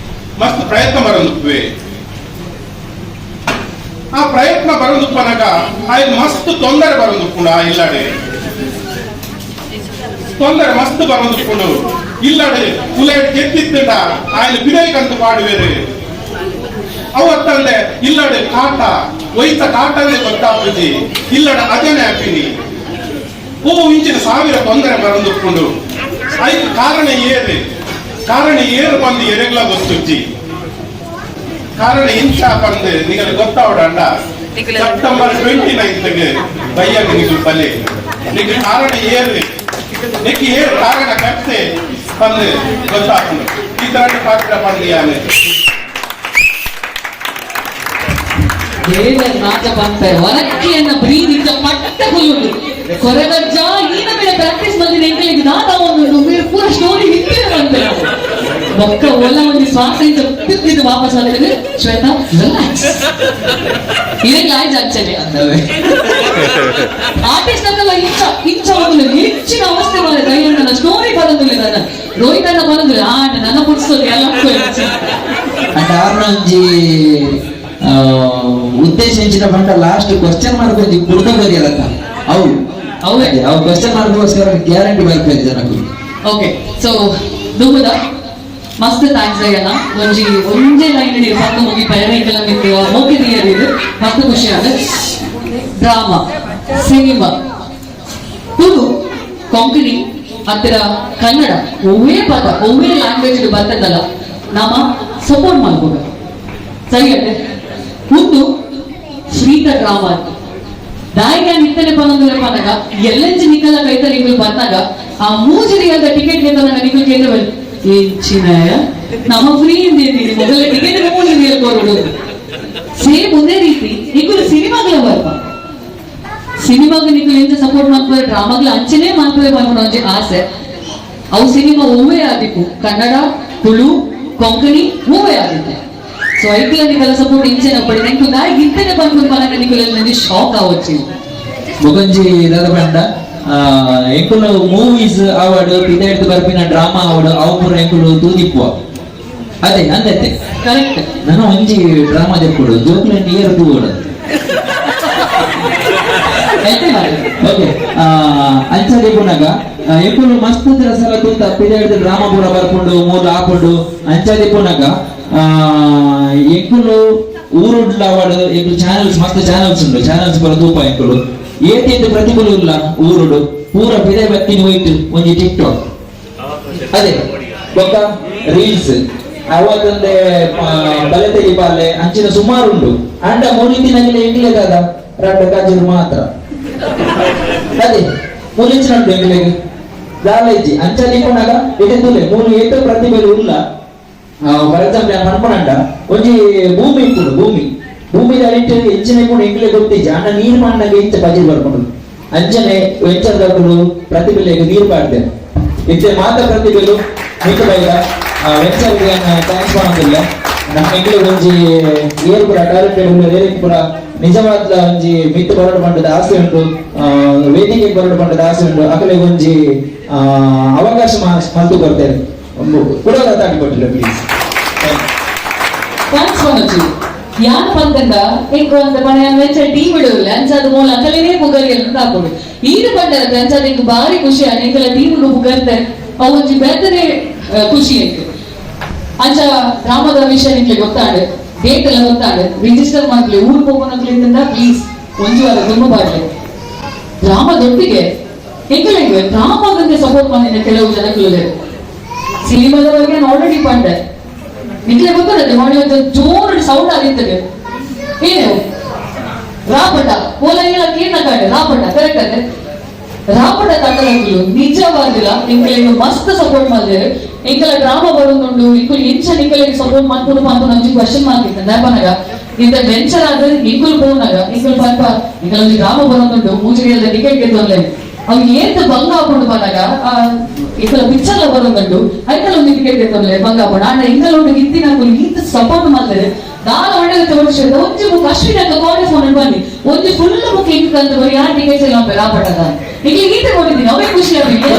ಮಸ್ತ್ ಪ್ರಯತ್ನ ಬರೋದುಪ್ಪೆ. ಆ ಪ್ರಯತ್ನ ಬರೋದುಪ್ಪನಾಗ ಆಯ್ ಮಸ್ತ್ ತೊಂದರೆ ಬರೋದುಪ್ಪುಂಡು. ಆ ಇಲ್ಲಡೆ ತೊಂದರೆ ಮಸ್ತ್ ಬರೋದುಪ್ಪುಂಡು. ಇಲ್ಲಡೆ ಉಲೈಟ್ ಕೆತ್ತಿತ್ತಂಡ ఆయన ಬಿಡೈಕಂತ ಪಾಡುವೇರು. ಅವತ್ತಂದೆ ಇಲ್ಲಡೆ ಕಾಟ ಒಯ್ತ ಕಾಟನೇ ಗೊತ್ತಾಪುಜಿ. ಇಲ್ಲಡ ಅದೇನೆ ಹಾಕಿನಿ ಹೂವು ಇಂಚಿನ ಸಾವಿರ ತೊಂದರೆ ಬರೋದುಪ್ಪುಂಡು. ಐಕ್ ಕಾರಣ ಏರು, ಕಾರಣ ಏರು ಬಂದು ಎರೆಗ್ಲ ಗೊತ್ತುಜ್ಜಿ. ಕಾರಣ ಇಂಚ ಬಂದು ನಿಗಲು ಗೊತ್ತಾವಡಂಡ ಸೆಪ್ಟೆಂಬರ್ 29 ಬಯ್ಯಾಗ ನಿಗಲು ಬಲೆ ನಿಗ್ ಕಾರಣ ಏರು, ನಿಕ್ ಏರು ಕಾರಣ ಕಟ್ಟೆ ಬಂದು ಗೊತ್ತಾಪುಂಡು. ಈ ತರ ಪಾತ್ರ ಬಂದು ಯಾನೆ ದೇವರ ನಾಚ ಪಂಪೆ ವರಕ್ಕಿಯನ್ನ ಬ್ರೀದ್ ಪಟ್ಟ ಹುಲ್ಲುಂಡು ಕೊರಗಜ್ಜ ಈನ ಮೇಲೆ ಪ್ರಾಕ್ಟೀಸ್ ಬಂದಿನ ಎಂಕಲಿಗೆ ದಾದ ಒಂದು ಪೂರ ಸ್ಟೋರಿ ಹಿಂದೆ ಬಂತೆ ಬೊಕ್ಕ ಒಲ್ಲ ಒಂದು ಶ್ವಾಸ ಇಂಚ ತಿರ್ಗಿದ್ದು ವಾಪಸ್ ಬಂದಿದೆ. ಶ್ವೇತಾ, ರಿಲ್ಯಾಕ್ಸ್. ಇರಂಗ್ ಆಯ್ತು ಆಕ್ಚುಲಿ. ಆರ್ಟಿಸ್ಟ್ ಅಂತೆಲ್ಲ ಇಂಚ ಇಂಚ ಒಂದು ಹೆಚ್ಚಿನ ಅವಸ್ಥೆ ಮಾಡಿ ದೈವಣ್ಣ ಸ್ಟೋರಿ ಬರೋದಿಲ್ಲ. ನನ್ನ ರೋಹಿತ್ ಅಣ್ಣ ಬರೋದಿಲ್ಲ, ಆ ನನ್ನ ಪುಡ್ಸೋದು ಎಲ್ಲ. ಅಂಡ್ ಆರ್ನ ಒಂಜಿ ಉದ್ದೇಶ ಎಂಚಿನ ಪಂಡ last question mark ಒಂಜಿ ಕುಡ್ದ ಬರಿಯಲತ್ತ ಅವು ಅವೇ. ಅವು ಕ್ವಶನ್ ಮಾರ್ಕ್ಗೋಸ್ಕರ ಗ್ಯಾರಂಟಿ ಬರ್ಪೇರು ಜನಕ್ಕೂ. ಓಕೆ, ಸೊ ದುಬುದ ಮಸ್ತ್ thanks ಅಯ್ಯನ. ಒಂಜಿ ಒಂಜೇ ಲೈನ್ ಇಡಿ ಪಕ್ಕ ಮುಗಿ ಪಯಣಿಕಲ ಮಿತ್ತು ಮೋಕೆ ಇದು ಮಸ್ತ್ ಖುಷಿ ಆದ. ಡ್ರಾಮಾ, ಸಿನಿಮಾ, ತುಳು, ಕೊಂಕಣಿ ಹತ್ತಿರ ಕನ್ನಡ ಒವ್ವೇ ಪದ ಒವ್ವೇ ಲ್ಯಾಂಗ್ವೇಜ್ ಬರ್ತದಲ್ಲ, ನಮ್ಮ ಸಪೋರ್ಟ್ ಮಾಡ್ಬೋದು. ಸರಿ ಅತ್ತೆ. ಒಂದು ಫ್ರೀತ ಡ್ರಾಮಾ ಅಂತ ದಾಯಿಗ ನಿತ್ತನೆ ಪನೊಂದುಲೆ ಪನಗ ಎಲ್ಲಂಚಿ ನಿಕಲ ಕೈತ ನಿಕಲ್ ಬಂದಾಗ ಆ ಮೂಜರಿಯಾದ ಟಿಕೆಟ್ ಗೆದ್ದನ ನಿಕಲ್ ಕೇಂದ್ರ ಎಂಚಿನಾಯ ನಮ್ಮ ಫ್ರೀ ಇಂದ ಮೊದಲ ಟಿಕೆಟ್ ಮೂಜಿ ರಿಯಲ್ ಕೊರಡು. ಸೇಮ್ ಒಂದೇ ರೀತಿ ನಿಕುಲು ಸಿನಿಮಾಗಳ ಬರ್ಪ ಸಿನಿಮಾಗ ನಿಕುಲು ಎಂಚ ಸಪೋರ್ಟ್ ಮಾಡ್ತಾರೆ, ಡ್ರಾಮಾಗ್ಲ ಅಂಚನೆ ಮಾಡ್ತಾರೆ ಪನ್ಪುನ ಒಂಜಿ ಆಸೆ. ಅವು ಸಿನಿಮಾ ಒವ್ವೇ ಆದಿಪ್ಪು, ಕನ್ನಡ, ತುಳು, ಕೊಂಕಣಿ ಒವ್ವೇ ಆದಿತ್ತೆ. ಸೊ ಐಕ್ಲ ನಿಕಲ ಸಪೋರ್ಟ್ ಇಂಚೆನ ಪಡಿ ನಂಗೆ ದಾಯಿ ಗಿಂತನೆ ಪನ್ಪುನ ಪನಗ ನಿಕುಲೆಲ್ಲ ಶಾಕ್ ಆವೊಚ್ಚಿ. ಬೊಕೊಂಜಿ ದಾದ ಪಂಡ ಎಂಕುಲು ಮೂವೀಸ್ ಅವಾರ್ಡ್ ಪಿದಾಯ್ತು ಬರ್ಪಿನ ಡ್ರಾಮಾ ಅವಾರ್ಡ್ ಅವು ಪೂರ ಎಂಕುಲು ತೂದಿಪ್ಪುವ ಅದೇ ಅಂದತ್ತೆ. ಕರೆಕ್ಟ್. ನಾನು ಒಂಜಿ ಡ್ರಾಮಾ ದೆಪ್ಪುಡು ಜೋಕ್ಲೆನ್ ಏರು ತೂವೊಡು. ಎಂತೆ ಮಾಡಿ. ಓಕೆ, ಅಂಚ ದಿಪ್ಪುನಗ ಎಂಕುಲು ಮಸ್ತ್ ಸಲ ತೂತ ಪಿದಾಯ್ತು ಡ್ರಾಮಾ ಪೂರ ಬರ್ಪುಂಡು ಮೂಲು ಆಪುಂಡು. ಅಂಚ ದಿಪ್ಪುನಗ ಎಂಕುಲು ಊರುಡ್ಲ ಅವಾರ್ಡ್ ಎಂಕುಲು ಚಾನಲ್ಸ್ ಮಸ್ತ್ ಚಾನಲ್ಸ್ ಉಂಡು, ಚಾನಲ್ಸ್ ಪೂರ ತೂಪ. ಎಂಕುಲು ಏತೇತು ಪ್ರತಿಭೆಲು ಇಲ್ಲ ಊರುಡು ಪೂರ ಪಿದಾಯ್ ಬತ್ತಿನ ಹೋಯ್ತು ಒಂಜಿ ಟಿಕ್ ಟಾಕ್ ಅದೇ ಬೊಕ್ಕ ರೀಲ್ಸ್ ಅವತ್ತಂದೆ ಬಲೆತೆಗಿ ಪಾಲೆ ಅಂಚಿನ ಸುಮಾರು ಉಂಡು. ಅಂಡ ಮುರಿತಿನಗಿಲೆ ಎಂಗ್ಲೆ ದಾದ ರಡ್ಡ ಕಾಜಿರು ಮಾತ್ರ ಅದೇ ಮುರಿಚಿನ ಉಂಟು ಎಂಗ್ಲೆಗ್ ದಾಲೇಜಿ ಅಂಚ ದಿಪ್ಪುನಗ ಇತ್ತೆ ತೂಲೆ ಮೂಲು ಏತೋ ಪ್ರತಿಭೆಲು ಉಲ್ಲ. ಫಾರ್ ಎಕ್ಸಾಂಪಲ್ ಯಾನ್ ಪನ್ಪುನಂಡ ಒಂಜಿ ಭೂಮಿ ಇಪ್ಪುಂಡು. ಭೂಮಿ ಭೂಮಿದ ಅಡಿಟ್ ಎಂಚಿನ ಇಪ್ಪುಂಡು ಎಂಕ್ಲೆ ಗೊತ್ತಿಜ್ಜಿ. ಅಂಡ ನೀರ್ ಪಾಡ್ನಗ ಇಂಚ ಪಜಿರ್ ಬರ್ಪುಂಡು. ಅಂಚನೆ ವೆಂಚರ್ದಕುಲು ಪ್ರತಿಭೆಲೆಗ್ ನೀರ್ ಪಾಡ್ದೆ ಇತ್ತೆ ಮಾತ ಪ್ರತಿಭೆಲು ಮಿಕ್ಕ ಬೈದ ವೆಂಚರ್ಗೆ thanks ಪನೊಂದುಲ್ಲೆ. ನಮ್ಮ ಎಂಕ್ಲೆ ಒಂಜಿ ಏರ್ ಪೂರ ಟ್ಯಾಲೆಂಟೆಡ್ ಉಲ್ಲೆರ್, ಏರೆಗ್ ಪೂರ ನಿಜವಾದ್ಲ ಒಂಜಿ ಮಿತ್ತ್ ಬರಡ್ ಪಂಡದ ಆಸೆ ಉಂಟು, ವೇದಿಕೆಗ್ ಬರಡ್ ಪಂಡದ ಆಸೆ ಉಂಟು. ಅಕಲೆಗ್ ಒಂಜಿ ಅವಕಾಶ ಮಲ್ತು ಕೊರ್ತೇನೆ ಕುಡ ತಾಟಿ ಕೊಟ್ಟಿಲ್ಲ ಪ್ಲೀಸ್. Thanks Manoj. ಯಾನ್ ಪಂತಂಡ ಎಂಕ್ ಒಂದ ಪಣ ಯಾನ್ ವೆಂಚ ಟೀಮ್ ಇಡುಲ್ಲ ಅಂಚಾದ ಮೂಲ ಅಕಲೇನೇ ಪುಗರಿಯಲ್ಲ ಅಂತ ಹಾಕೊಂಡು ಈರು ಪಂಡರ ಅಂಚಾದ ಎಂಕ್ ಬಾರಿ ಖುಷಿ ಆಂಡ್ ಎಂಕಲ ಟೀಮ್ ಪುಗರ್ತೆ ಅವು ಒಂಜಿ ಬೇತನೆ ಖುಷಿ ಎಂಕ್. ಅಂಚ ಡ್ರಾಮಾದ ವಿಷಯ ನಿಮ್ಗೆ ಗೊತ್ತಾಂಡ್, ಡೇಟ್ ಎಲ್ಲ ಗೊತ್ತಾಂಡ್, ರಿಜಿಸ್ಟರ್ ಮಾಡ್ಲಿ. ಊರ್ ಪೋಪುನಕ್ಲಿಂದ ಪ್ಲೀಸ್ ಒಂಜಿ ವಾರ ದುಂಬು ಬಾರ್ಲೆ. ಡ್ರಾಮಾದೊಟ್ಟಿಗೆ ಎಂಕಲೆಗ್ ಡ್ರಾಮಾದಂತೆ ಸಪೋರ್ಟ್ ಮಾಡಿದ ಕೆಲವು ಜನಕ್ಕುಲ್ಲೆರ್. ಸಿನಿಮಾದವರೆಗೆ ನಾನು ಆಲ್ರೆಡಿ ಪಂಡೆ. ನಿಕ್ಲೆ ಗೊತ್ತದೆ ಮಾಡಿ ಒಂದು ಜೋರು ಸೌಂಡ್ ಆಗಿರ್ತದೆ. ಏನು ರಾಪಟ ಓಲ ಇಲ್ಲ ಕೇನ ಕಾಡೆ ರಾಪಟ ಕರೆಕ್ಟ್ ಅದೇ ರಾಪಟ ತಂಡದಕ್ಕುಲು ನಿಜವಾಗಿಲ್ಲ ನಿಮ್ಗೆ ಮಸ್ತ್ ಸಪೋರ್ಟ್ ಮಾಡಿದ್ದಾರೆ. ಎಂಕಲ ಡ್ರಾಮಾ ಬರೋದುಂಡು ಇಂಕುಲು ಎಂಚ ನಿಕಲೆಗ್ ಸಪೋರ್ಟ್ ಮನ್ಪುನು ಪನ್ಪುನ ಒಂಜಿ ಕ್ವಶನ್ ಮಾರ್ಕ್ ಇತ್ತು. ದಾಯೆ ಇಂತ ವೆಂಚರ್ ಆದ್ ಇಂಕುಲು ಪೋನಾಗ ಇಂಕುಲು ಪನ್ಪ ಎಂಕಲ ಒಂಜಿ ಡ್ರಾಮಾ ಬರೋದುಂಡು, ಮೂಜಿಗೆಲ್ಲ ಟಿಕೆಟ್ ಗೆದ್ದೊನ್ಲೆ ಅವ್ ಏತ್ ಬಂಗ ಹಾಕೊಂಡು ಬಂದಾಗ ಇಂಕಲ ಪಿಕ್ಚರ್ ಲ ಬರೋದುಂಡು, ಐತಲ ಒಂಜಿ ಟಿಕೆಟ್ ಗೆದ್ದೊನ್ಲೆ ಬಂಗ ಹಾಕೊಂಡು. ಆಂಡ ಇಂಕಲ ಉಂಡು ಇತ್ತಿನಕುಲು ಈತ್ ಸಪೋರ್ಟ್ ಮಲ್ತೆರ್. ದಾಲ ಒಳ್ಳೆ ತೋರಿಸಿದ ಒಂಜಿ ಬುಕ್ ಅಶ್ವಿನ್ ಅಕ್ಕ ಕಾಲೇಜ್ ಫೋನ್ ಬನ್ನಿ ಒಂಜಿ ಫುಲ್ ಬುಕ್ ಎಂಕ್ ಕಂತು ಬರಿ ಯಾರ್ ಟಿಕೆಟ್ಸ್ ಎಲ್ಲ ರಾಪಟ್ಟದ ನಿಮಗೆ ಈತೆ ಕೊಟ್ಟಿದ್ದೀನಿ, ಅವೇ ಖುಷಿ ಆಗಿದೆ.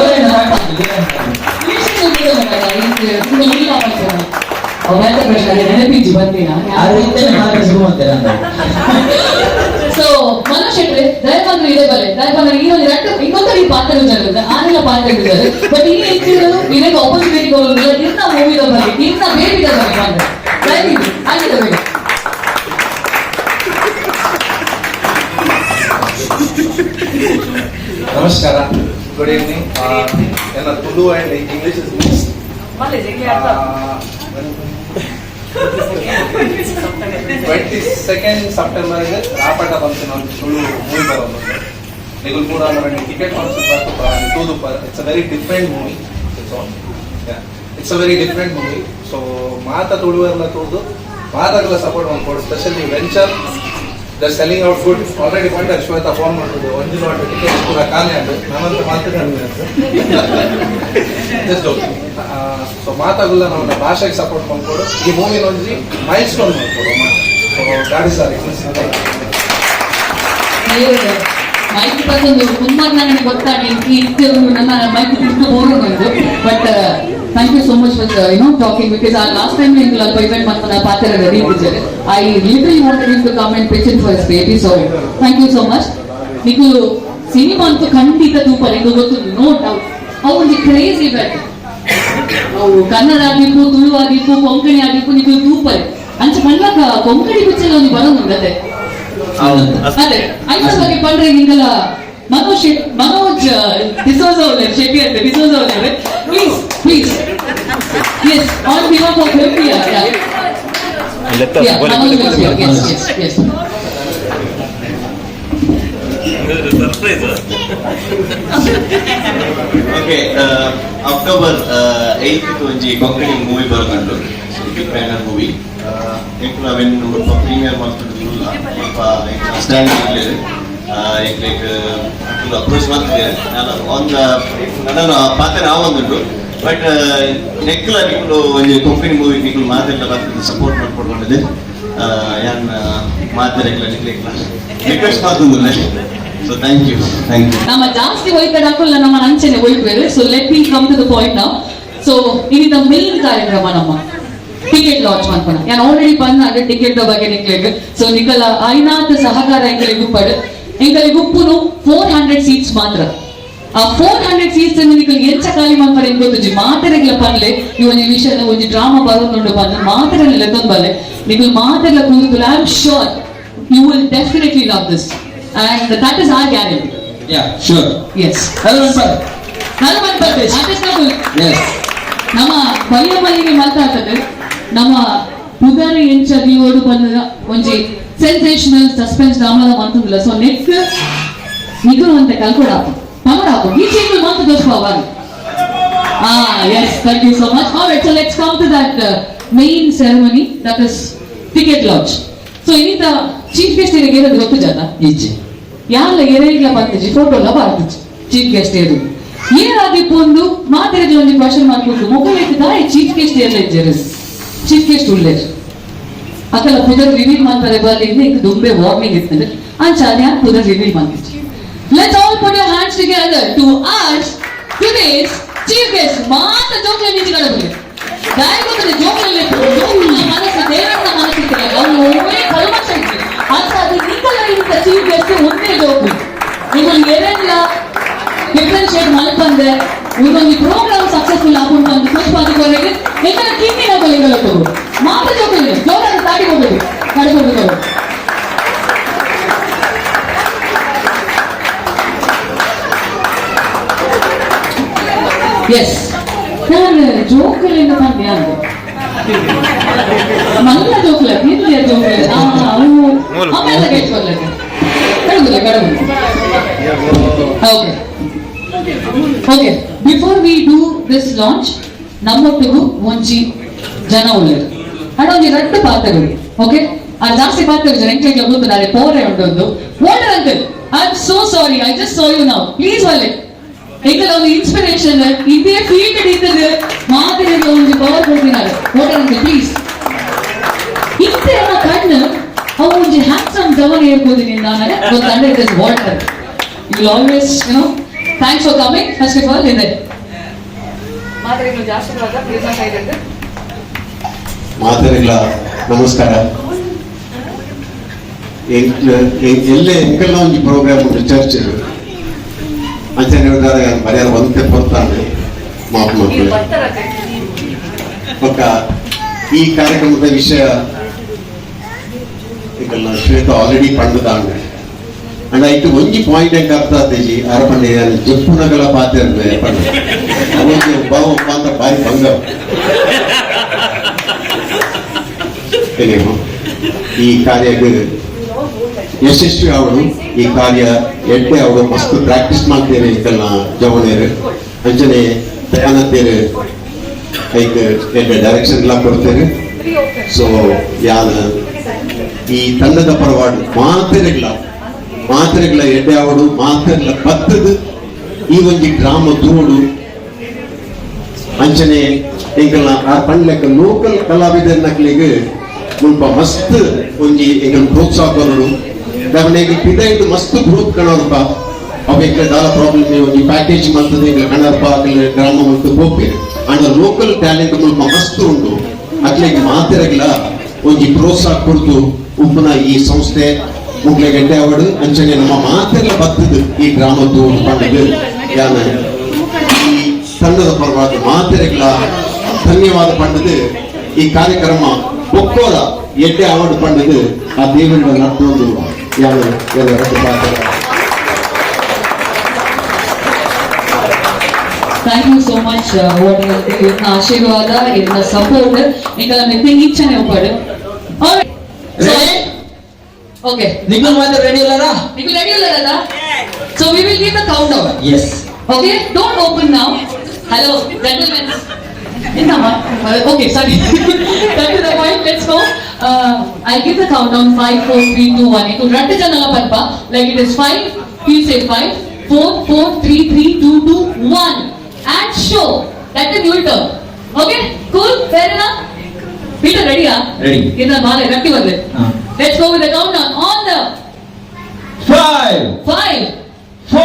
ನೆನಪಿಜ್ಜಿ ಬಂದಿನ. ಆದ್ರೆ ಇತ್ತನೆ ಮಾತ್ರ ಸಿಗುವಂತೆ. ಸೊ ಮನೋಜ್ ಶೆಟ್ರೆ, ದಯಪಂದ್ರೆ ಇದೇ ಬಲೆ ದಯಪಂದ್ರೆ ಈ ಒಂದು ರಟ್ಟು ಇನ್ನೊಂದು ಈ ಪಾತ್ರ ಜರುಗುತ್ತೆ ಆನೆಲ್ಲ ಪಾತ್ರ ಇದ್ದಾರೆ. ಬಟ್ ಈ ಹೆಚ್ಚು ಇದಕ್ಕೆ ಆಪರ್ಚುನಿಟಿ ಕೊಡೋದಿಲ್ಲ. ಇನ್ನ ಮೂವಿದ ಬಗ್ಗೆ, ಇನ್ನ ಬೇಬಿದ ಬಗ್ಗೆ ಬಂದ್ರೆ ದಯವಿಟ್ಟು ಆಗಿದೆ ಬೇಗ. ನಮಸ್ಕಾರ, ಗುಡ್ ಈವ್ನಿಂಗ್. ನನ್ನ Tulu and English is mix. 22 ಸೆಪ್ಟೆಂಬರ್ಗೆ ರಾಪಟ ಬಂತು ನಾನು ತುಳು ಮೂವಿ ಬರೋದು. ನಿಗುಲ್ ಕೂಡ ಟಿಕೆಟ್ ಫಂಕ್ಷನ್ ಬರ್ತು ತೂದುಪ್ಪ. It's a very different movie. It's on, it's a very different movie. So ಮಾತ ತುಳುವೆಲ್ಲ ತೂದು ಮಾತಾಗಲ support ಮಾಡ್ಕೊಡು. Specially Venture, the selling out good already. ಬಂಡ ಶ್ವೇತಾ ಫೋನ್ ಮಾಡಿದ್ದು, ಒಂದು ಲಾಟ್ ಟಿಕೆಟ್ಸ್ ಕೂಡ ಖಾಲಿ ಆಗ ನಾನಂತ ಮಾತಾಡ್ತೀನಿ. ಜಸ್ಟ್ ಸೊ ಮಾತಾಗಲ್ಲ, ನಮ್ಮ ಭಾಷೆಗೆ ಸಪೋರ್ಟ್ ಮಾಡ್ಕೊಡು. ಈ ಮೂವಿನ ಒಂಜಿ ಮೈಲ್ ಸ್ಟೋನ್ ಮಾಡ್ಕೊಡು. ಸೊ ಗಾಡಿ ಸರ್. ಮೈಕ್ ಬಂದೊಂದು ಕುಮಾರ್ ನನಗೆ ಗೊತ್ತಾಗಿ ಇತ್ತು, ನನ್ನ ಮೈಕ್ ತಿರ್ತು ಬೋರು. But thank you so much for talking, because ಆ ಲಾಸ್ಟ್ ಟೈಮ್ ನೀವು ಅಲ್ಪ ಇವೆಂಟ್ ಮಾಡ್ಕೊಂಡು ಪಾತ್ರ ready. I literally wanted you to come and pitch in for baby, so thank you so much. ನೀವು ಸಿನಿಮಾ ಅಂತೂ ಖಂಡಿತ ತೂಪರ್ ಇದು ಗೊತ್ತು, ನೋ ಡೌಟ್. ಅವು ಒಂದು ಕ್ರೇಜ್ ಇವೆಂಟ್. ಅವು ಕನ್ನಡ ಆಗಿಪ್ಪು, ತುಳು ಆಗಿಪ್ಪು, ಕೊಂಕಣಿ ಆಗಿಪ್ಪು, ನೀವು ತೂಪರ್ ಅಂಚ ಪನ್ಲಕ ಕೊಂಕಣಿ ಪಿಕ್ಚರ್ ಒಂದು ಬರೋದು ಅದೇ. ಅದೇ ಐವತ್ತು ಬಗ್ಗೆ ಪಂಡ್ರೆ ಹಿಂಗಲ್ಲ. ಮನೋಜ್ ಮನೋಜ್ ಡಿಸೋಜ ಅವ್ರೆ, ಶೆಟ್ಟಿ ಅಂತ ಡಿಸೋಜ ಅವ್ರೆ, please please, yes, on behalf of him. Yes yes. Okay, October 8 ಒಂಜಿ ಕೊಂಕಣಿ ಮೂವಿ ಬರೋದುಂಟು, ಬಿಗ್ ಬ್ಯಾನರ್ ಮೂವಿ. ಎಂಕುಲು ಅವೆನ್ ಮುಲ್ಪ ಪ್ರೀಮಿಯರ್ ಮಲ್ತುಂಡು. ಮುಲ್ಪ ಸ್ಟ್ಯಾಂಡ್ ಇರ್ಲಿಲ್ಲ. ಎಂಕ್ಲೆಗ್ ಅಕುಲು ಅಪ್ರೋಚ್ ಮಲ್ತಿದ್ದೇನೆ ನಾನು ಆನ್ the ನನ್ನ ಪಾತ್ರ ಆವೊಂದುಂಡು. ಬಟ್ ನೆಕ್ಲ ನಿಕುಲು ಒಂಜಿ ಕೊಂಕಣಿ ಮೂವಿ ನಿಕುಲು ಮಾತೆಲ್ಲ ಬರ್ತದೆ ಸಪೋರ್ಟ್ ಮಾಡ್ಕೊಡ್ಕೊಂಡಿದ್ದೆ. ಯಾನ್ ಮಾತೆರೆಗ್ಲ ನಿಕ್ಲೆಗ್ಲ request ಮಾಡ್ತುಂದುಲ್ಲೆ. So thank you, thank you. ನಮ್ಮ ಜಾಸ್ತಿ ಹೋಯ್ತಾರೆ ಹಾಕಲ್ಲ, ನಮ್ಮ ಅಂಚೆನೆ ಹೋಯ್ಬೇರೆ. So let me come to the point ನಾವು. ಸೊ ಇನ್ನಿತ ಮೇನ್ ಕಾರ್ಯಕ್ರಮ ನಮ್ಮ ಟಿಕೆಟ್ ಲಾಂಚ್ ಮಾಡ್ಕೊಣ. ನಾನು ಆಲ್ರೆಡಿ ಬಂದಾಗ ಟಿಕೆಟ್ ಬಗ್ಗೆ ನಿಕ್ಲೆಗ್. ಸೊ ನಿಕಲ ಐನಾಥ ಸಹಕಾರ ಎಂಕಲಿಗೆ ಉಪ್ಪಡು. ಎಂಕಲಿಗೆ ಉಪ್ಪುನು 400 ಸೀಟ್ಸ್ ಮಾತ್ರ. ಆ 400 ಸೀಟ್ಸ್ ನಿಕಲ್ ಎಂಚ ಖಾಲಿ ಮಾಡ್ತಾರೆ ಗೊತ್ತುಜಿ. ಮಾತೆರೆಗ್ಲ ಪನ್ಲೆ, ಈ ಒಂಜಿ ವಿಷಯದ ಒಂಜಿ ಡ್ರಾಮಾ ಬರೋದುಂಡು ಬಂದು ಮಾತೆರೆಲ್ಲ ಲೆತ್ತೊಂದು ಬಲ್ಲೆ. ನಿಕಲ್ ಮಾತೆರ್ಲ ಕೂದುಕುಲು, I am sure you will definitely love this, and that is our guarantee. Yeah, sure. S. Hello sir. ನಾನು ಬಂದ್ಬರ್ತೆ. ಎಸ್. ನಮ್ಮ ಬಯ್ಯ ಮಲ್ಲಿಗೆ ಮಾತಾಡ್ತದೆ. ನಮ್ಮ ಪುದರ್ ಎಂಚ ದೀವೋಡು ಬಂದ ಒಂಜಿ ಸೆನ್ಸೇಷನಲ್ ಸಸ್ಪೆನ್ಸ್ ಡ್ರಾಮಾದ ಮಂತುಂದಿಲ್ಲ. ಸೊ ನೆಕ್ ನಿಗುರು ಅಂತ ಕಲ್ಕೊಡಾಪು ಪಮಡಾಪು ಈ ಚೇಂಜ್ ಮಂತ್ ದೋಷ. Ah, yes, thank you so much. All right, so let's come to that main ceremony, that is ticket launch. So ಇನ್ನಿತ chief guest ಇರೋದು ಗೊತ್ತು ಜಾತ? ಈಚೆ. ಯಾರ್ಲ ಎರೆಗ್ಲ ಪತ್ತಿಜಿ, ಫೋಟೋ ಎಲ್ಲ ಬಾರ್ತಿಜಿ. ಚೀಫ್ ಗೆಸ್ಟ್ ಏರು ಏನಾದಿಪ್ಪು ಒಂದು ಮಾತೆರೆಗ್ಲ ಒಂಜಿ ಕ್ವಶನ್ ಮಾಡ್ಕೊಟ್ಟು ಮೊಗಲೈತೆ ದಾಯಿ ಚೀಫ್ ಗೆಸ್ಟ್ ಏರ್ಲ ಇಜ್ಜೆರ್? Chief guest ಉಲ್ಲೇರ್. ಅಕಲ ಪುದರ್ ರಿವೀಲ್ ಮಾಡ್ತಾರೆ ಬರ್ಲಿ. ಇಂಕ್ ದುಂಬೆ ವಾರ್ನಿಂಗ್ ಇರ್ತದೆ. ಅಂಚ ಯಾನ್ ಪುದರ್ ರಿವೀಲ್ ಮಾಡ್ತಿದ್ದೆ. Let's all put your hands together to us today's chief guest. ಮಾತ ಜೋಕ್ಲೆ ನಿಂಚಿ ಕಡಬುಲೆ ದಾಯಿ ಗೊತ್ತದೆ, ಜೋಕ್ಲೆ ಜೋಕ್ಲ ಮನಸ್ಸು ದೇವರನ್ನ ಮನಸ್ಸು ಇತ್ತಲ್ಲ, ಅವ್ನು ಒಮ್ಮೆ ಕಲ್ಮಶ ಇತ್ತು ಅಂತ. ಅದು ನಿಕಲ ಇಂತ ಚೀಫ್ ಗೆಸ್ಟ್ ಒಂದೇ ಜೋಕು. ನಿಮ್ಮಲ್ಲಿ ಏನೆಲ್ಲ ಡಿಫ್ರೆನ್ಶಿಯೇಟ್ ಮಲ್ಪಂದೆ ಒಂದೊಂದು ಪ್ರೋಗ್ರಾಮ್ ಸಕ್ಸಸ್ಫುಲ್ ಆಪುಂಡು ಅಂತ ಪುಷ್ಪಾದಿಕೊರೆಗೆ ಎಂಕಲ ಕಿನ್ನಿನ ಕೊಲೆಗಳ ಮಾತ ಜೋಕುಲು ಜೋರಾದ ತಾಡಿ ಹೋಗುದು ಕಡ್ಕೊಂಡು. ಎಸ್, ನಾನು ಜೋಕುಲಿಂದ ಪಂದ್ಯ ಅಂದೆ. ಮಲ್ಲ ಜೋಕುಲ ಇರ್ಲಿಯ ಜೋಕುಲ ಅವು ಆಮೇಲೆ ಕೇಳ್ಕೊಲ್ಲಕ್ಕೆ ಕಡುಗುಲ್ಲ ಕಡುಗುಲ್ಲ. Okay okay, before we do this launch, ನಮ್ಮೊಟ್ಟಿಗೂ ಒಂಜಿ ಜನ ಉಳ್ಳೇರು ಅಂಡ ಒಂಜಿ ರಡ್ಡು ಪಾತ್ರಗಳು ಓಕೆ. ಆ ಜಾಸ್ತಿ ಪಾತ್ರ ಜನ ಎಂಕ್ಲೆಗ್ಲ ಗೊತ್ತು ನಾಳೆ ಪೋರೆ ಉಂಟು. Walter uncle, I am so sorry, I just saw you now, please ಒಲ್ಲೆ ಎಂಕಲ ಒಂದು ಇನ್ಸ್ಪಿರೇಷನ್ ಇದೇ ಫೀಲ್ಡ್ ಇದ್ದது ಮಾತಿನ ಒಂಜಿ ಪವರ್ ಕೊಡ್ತಿದ್ದಾರೆ. Walter uncle please. ಇತ್ತೆ ಕಣ್ಣು ಅವು ಒಂಜಿ ಹ್ಯಾಂಡ್ಸಮ್ ಜವನ ಏರ್ಬೋದು ನಾನು ಗೊತ್ತಂದ್ರೆ it is Walter. You always you know thanks for coming first of all. ಇದೆ ಮಾತರಿಗಳ ನಮಸ್ಕಾರ. ಎಲ್ಲೆ ಎಂಕೆಲ್ಲ ಒಂಜಿ ಪ್ರೋಗ್ರಾಮ್ ಉಂಟು ಚರ್ಚ್ ಅಂಚನೆ ಬರೆಯಾರ ಒಂತೆ ಪೊರ್ತಾನೆ ಮಾಪು ಮಕ್ಕಳು. ಬೊಕ್ಕ ಈ ಕಾರ್ಯಕ್ರಮದ ವಿಷಯ ಎಂಕಲ್ನ ಶ್ವೇತ ಆಲ್ರೆಡಿ ಪಂಡದಾಂಡ್. ಅಂಡ ಇಟ್ಟು ಒಂಜಿ ಪಾಯಿಂಟ್ ಎಂಕ್ ಅರ್ಥ ಆತೇಜಿ ಅರ ಪಂಡೆ ಜಪ್ಪುನಗಲ ಪಾತೆರ್ನೆ ಪಂಡ ಅವೊಂಜಿ ಬಾವು ಪಾಂತ ಬಾರಿ ಭಂಗ. ಏನೇನು ಈ ಕಾರ್ಯಕ್ಕೆ ಯಶಸ್ವಿ ಅವಳು ಈ ಕಾರ್ಯ ಎಡ್ಡೆ ಅವಳು ಮಸ್ತ್ ಪ್ರಾಕ್ಟೀಸ್ ಮಾಡ್ತೇನೆ ಎಂಕಲ್ನ ಜವನೇರು ಅಂಚನೆ ದಯಾನಂದೇರು ಐಕ್ ಎಡ್ಡೆ ಡೈರೆಕ್ಷನ್ ಎಲ್ಲ ಕೊಡ್ತೇನೆ. ಸೊ ಯಾನ ಈ ತಂಡದ ಪರವಾಡು ಮಾತೆರೆಗ್ಲ ಮಾತೆರೆಗ್ಲ ಎಡ್ಡೆ ಅವಡು ಮಾತೆರ್ಲ ಬತ್ತದ ಈ ಒಂಜಿ ಗ್ರಾಮ ತೂಡು ಅಂಚನೆ ಎಂಕಲ್ನ ಆ ಪಂಡ್ಲೆಕ್ಕ ಲೋಕಲ್ ಕಲಾವಿದರ್ನಕ್ಲೆಗ್ ಮುಲ್ಪ ಮಸ್ತ್ ಒಂಜಿ ಎಂಕಲ್ ಪ್ರೋತ್ಸಾಹ ಕೊರಡು ದಾವಣೆಗೆ ಪಿದೈಡ್ ಮಸ್ತ್ ಗ್ರೋತ್ ಕಣೋರ್ಪ ಅವು ಎಂಕಲ್ ದಾಲ ಪ್ರಾಬ್ಲಮ್ ಒಂಜಿ ಪ್ಯಾಕೇಜ್ ಮಲ್ತದೆ ಎಂಕಲ್ ಕಣರ್ಪ ಅಕ್ಲೆ ಗ್ರಾಮ ಮಲ್ತು ಪೋಪೇರು. ಆಂಡ ಲೋಕಲ್ ಟ್ಯಾಲೆಂಟ್ ಮುಲ್ಪ ಮಸ್ತ್ ಉಂಡು ಅಕ್ಲೆಗ್ ಮಾತೆರೆಗ್ಲ ಒಂಜಿ ಪ್ರೋತ್ಸಾಹ ಕೊಡ್ತು ಉಪ್ಪುನ ಈ ಸಂಸ್ಥೆ ಮುಗ್ಲೆ ಗಡ್ಡೆ ಅವಡು ಅಂಚನೆ ನಮ್ಮ ಮಾತೆಲ್ಲ ಬತ್ತದು ಈ ಗ್ರಾಮದ್ದು ಪಂಡದು ಯಾನ ಈ ತಂಡದ ಪರವಾಗಿ ಮಾತೆರೆಗ್ಲ ಧನ್ಯವಾದ ಪಂಡದು ಈ ಕಾರ್ಯಕ್ರಮ ಒಕ್ಕೋರ ಎಡ್ಡೆ ಅವಾರ್ಡ್ ಪಂಡದು ಆ ದೇವರ ನಡ್ತೊಂದು ಯಾನ ಎಲ್ಲ ರದ್ದು ಪಾತ್ರ. Thank you so much Walter uncle. ಇರ್ನ ಆಶೀರ್ವಾದ ಇರ್ನ ಸಪೋರ್ಟ್ ಎಂಕಲ ಮೆತ್ತೆ ಇಚ್ಛನೆ ಉಪ್ಪಡು. ಓಕೆ. ನಿಖಿಲ್ ಮಾತ್ರ ರೆಡಿ ಇಲ್ಲಾರಾ? ನಿಖಿಲ್ ರೆಡಿ ಇಲ್ಲಾರಲ್ಲ? So we will give the count down. Yes. Okay, don't open now. Hello gentlemen. ಎಂತಮ್ಮ? Okay, sorry, cut to the point, let's go. I give the count down 5 4 3 2 1. ಇದು ರಡ್ಡು ಜನಲ ಪನ್ಪ like it is 5, he say 5 4 4 3 3 2 2 1 and show. That is your turn. Okay, cool, fair enough. Peter ರೆಡಿಯಾ? Ready. ಇನ್ನ ಮಾಲೆ ಗಟ್ಟಿ ಬಂದೆ. ಹಾ. Let's go with the count down on the 5 5 4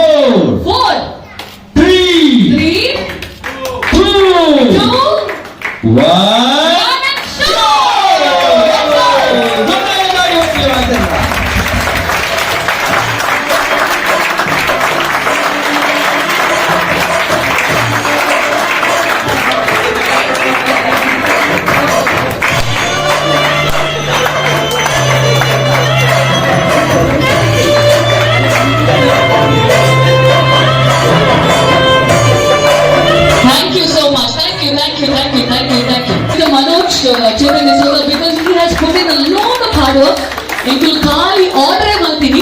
4 3 3 2 2 1 1 and show. Let's go. Thank you so much. Thank you, thank you, thank you, thank you, thank you. To Manoj Chetan D'Souza, because he has put in a lot of hard work. Into ಖಾಲಿ order ಮಾಡ್ತೀನಿ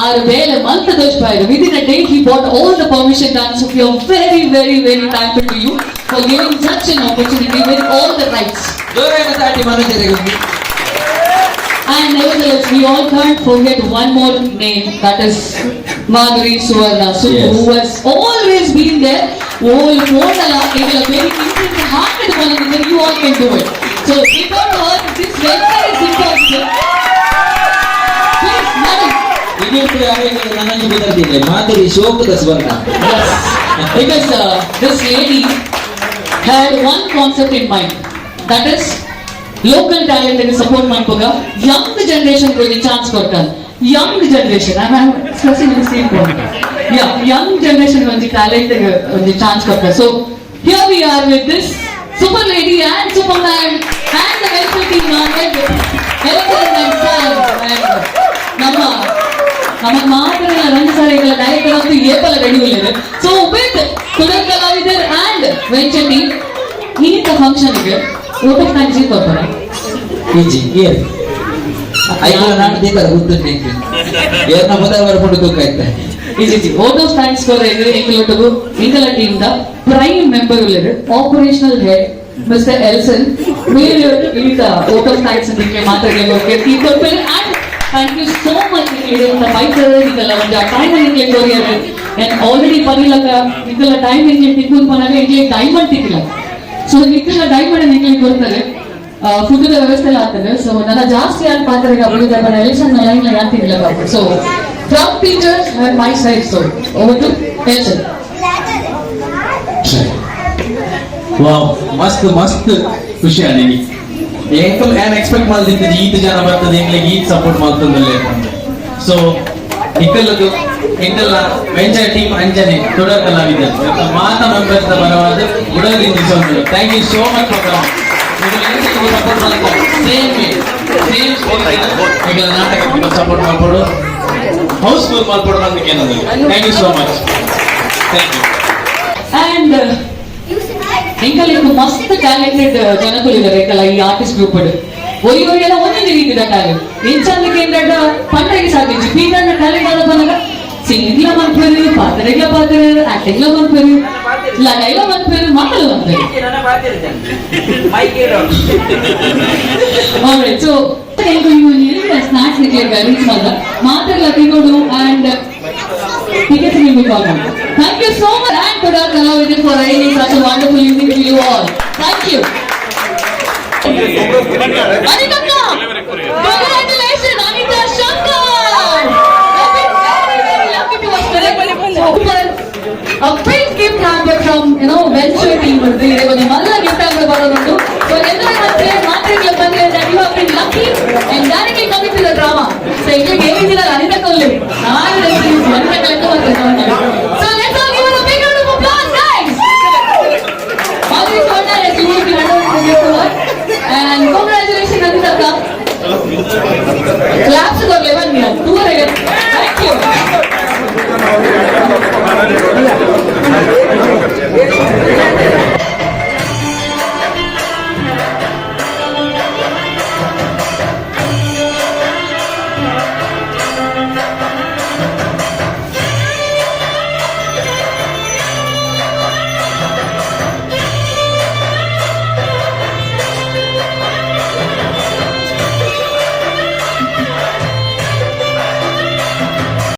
ಆರು ಬೇಲೆ ಮಂತ್ ದೋಷ್. Within a day he bought all the permission done. So we are very, very, very thankful to you for giving such an opportunity with all the rights. ಜೋರಾಗಿ ತಾಟಿ ಮನೋಜರಿಗೆ. And nevertheless, we all can't forget one more name, that is Madhuri Suvarna Subbu, Yes. who has always been there. All Monala, ಎಂಗಲ very intense hearted one, and you all can do it. So without her, this welfare is impossible. Please, madam. ಇನ್ನೊಂದು ಯಾರಿಗೆ ನನ್ನನ್ನು ಗೊತ್ತಾಗ್ತಿಲ್ಲ ಮಾಧುರಿ ಶೋಕದ ಸ್ವರ್ಣ. Yes. Because this lady had one concept in mind, that is local talent ಗೆ support ಮಾಡ್ಕೋಗ Young generation ಗೆ chance ಕೊಡ್ತಾರೆ. Young generation, I am stressing the same point. Yeah, young generation ಒಂಜಿ talent ಒಂಜಿ chance ಕೊಡ್ತಾರೆ. So here we are with this super lady and super man and the welfare team and ನಮ್ಮ ನಮ್ಮ ಮಾತ್ರ ರಂಗ sir director ಅಂತೂ ಏಪಲ ready ಉಳ್ಳೇದು. ಸೊ with ಕುಡಲ್ ಕಲಾವಿದರ್ and venture team ಇನ್ನಿತ ಫಂಕ್ಷನ್ಗೆ ಓಟ್ ಆಫ್ thanks ಕೊಡ್ತಾರೆ. ಇಜ್ಜಿ ಏರ್ ಐಕ್ಲ ನಾನು ದೀಪದ ಗೊತ್ತುಂಟು ಏರ್ನ ಮೊದಲ ಬರ್ಕೊಂಡು ತೂಕ ಆಯ್ತಾ. ಇಜ್ಜಿ ವೋಟ್ ಆಫ್ thanks ಕೊರ ಎಂಕಲೊಟ್ಟುಗು ಎಂಕಲ ಟೀಮ್ the prime member ಉಳ್ಳೇರು ಆಪರೇಷನಲ್ ಹೆಡ್ Mister Elson మీరు ಈತ ವೋಟ್ ಆಫ್ thanks ನಿಮಗೆ ಮಾತಾಡಲಿಕ್ಕೆ ತೀರ್ಕೊಳ್ಪೇನೆ. And thank you so much. ನಿಮಗೆ ಬೈಕ್ ನಿಕಲ್ಲ ಒಂದು ಟೈಮ್ ನಿಮಗೆ ಕೊರಿಯರ್ ಅಂಡ್ ಆಲ್ರೆಡಿ ಪನಿಲಕ ನಿಕಲ್ಲ ಟೈಮ್ ಎಂಗೆ ತಿಕ್ಕುನ್ ಪನಾಗ ಎಂಗೆ ಡೈಮಂಡ್ ತಿಕ್ಕಿಲ್ಲ. ಸೊ ನಿಕಲ್ಲ ಡೈಮಂಡ್ ನಿಮಗೆ ಕೊಡ್ತಾರೆ, ಫುಡ್ ವ್ಯವಸ್ಥೆ ಎಲ್ಲ ಆಗ್ತದೆ. ಸೊ ನನ್ನ ಜಾಸ್ತಿ ಯಾರು ಪಾತ್ರೆಗೆ ಅಭಿವೃದ್ಧಿ ಬಡ ಎಲ್ಸನ್ ಲೈನ್ ಯಾತಿಲ್ಲ ಬಾಬು. So from teachers and my side, so over to Elson. Wow, ಮಸ್ತ್ ಮಸ್ತ್ ಖುಷಿ ಆದಿನಿ. ಎಂಕಲ್ ಏನ್ ಎಕ್ಸ್ಪೆಕ್ಟ್ ಮಾಡ್ದಿತ್ತು ಈತ ಜನ ಬರ್ತದೆ, ಎಂಗ್ಲಿಗೆ ಈತ್ ಸಪೋರ್ಟ್ ಮಾಡ್ತಂದಲ್ಲೇ. ಸೊ ನಿಕ್ಕಲ್ಲದು ಎಂಕಲ್ನ ವೆಂಚರ್ ಟೀಮ್ ಅಂಜನೆ ತುಡರ್ ಕಲಾವಿದ ಮಾತಾ ಮೆಂಬರ್ಸ್ ಬರವಾದ ಗುಡಲಿಂದ. Thank you so much for support ಮಾಡ್ತಾರೆ. ಸೇಮ್ ಸೇಮ್ ಎಂಕಲ್ನ ನಾಟಕ ಸಪೋರ್ಟ್ ಮಾಡ್ಕೊಡು, ಹೌಸ್ಫುಲ್ ಮಾಡ್ಕೊಡು ನಂಗೆ ಏನಂದ್ರೆ. Thank you so much, thank you. And ಎಂಕಲ್ ಮಸ್ತ್ ಟ್ಯಾಲೆಂಟೆಡ್ ಜನಕುಲಿದ್ದಾರೆ ಎಂಕಲ್ಲ ಈ ಆರ್ಟಿಸ್ಟ್ ಗ್ರೂಪ್ ಒರಿ ಒರಿಯೆಲ್ಲ ಒಂದೊಂದು ರೀತಿದ ಟ್ಯಾಲೆಂಟ್. ಎಂಚಂದಕ್ಕೆ ಎಂದಡ ಪಂಡಗೆ ಸಾಧಿಂಚಿ ಪೀತಣ್ಣ ಟ್ಯಾಲೆಂಟ್ ಆದ ಪನಗ ಸಿಂಗಿಂಗ್ಲ ಮನ್ಪೇರು, ಪಾತ್ರೆಗ್ಲ ಪಾತ್ರೆ, ಆಕ್ಟಿಂಗ್ಲ ಮನ್ಪೇರು, ಲಡೈಲ ಮನ್ಪೇರು, ಮಕ್ಕಳು ಮನ್ಪೇರು. Alright, so snacks arrange ಮಾಡ ಮಾತೆಲ್ಲ ತಿನ್ನೋಡು ಅಂಡ್ ಟಿಕೆಟ್ಸ್ ನಿಮಗೆ ಕಾಲ್ ಮಾಡಿ. Thank you so much and Tudar Kalavidar for arranging such a wonderful evening to you all. Thank you. Anita, congratulations, Anita Shankar. I've been very, very lucky to watch today. Super. A big gift hamper from Venture team. ಇದೆ ಒಂದು ಮಲ್ಲ gift hamper ಬರೋದುಂಟು. ಸೊ ಎಲ್ಲರೂ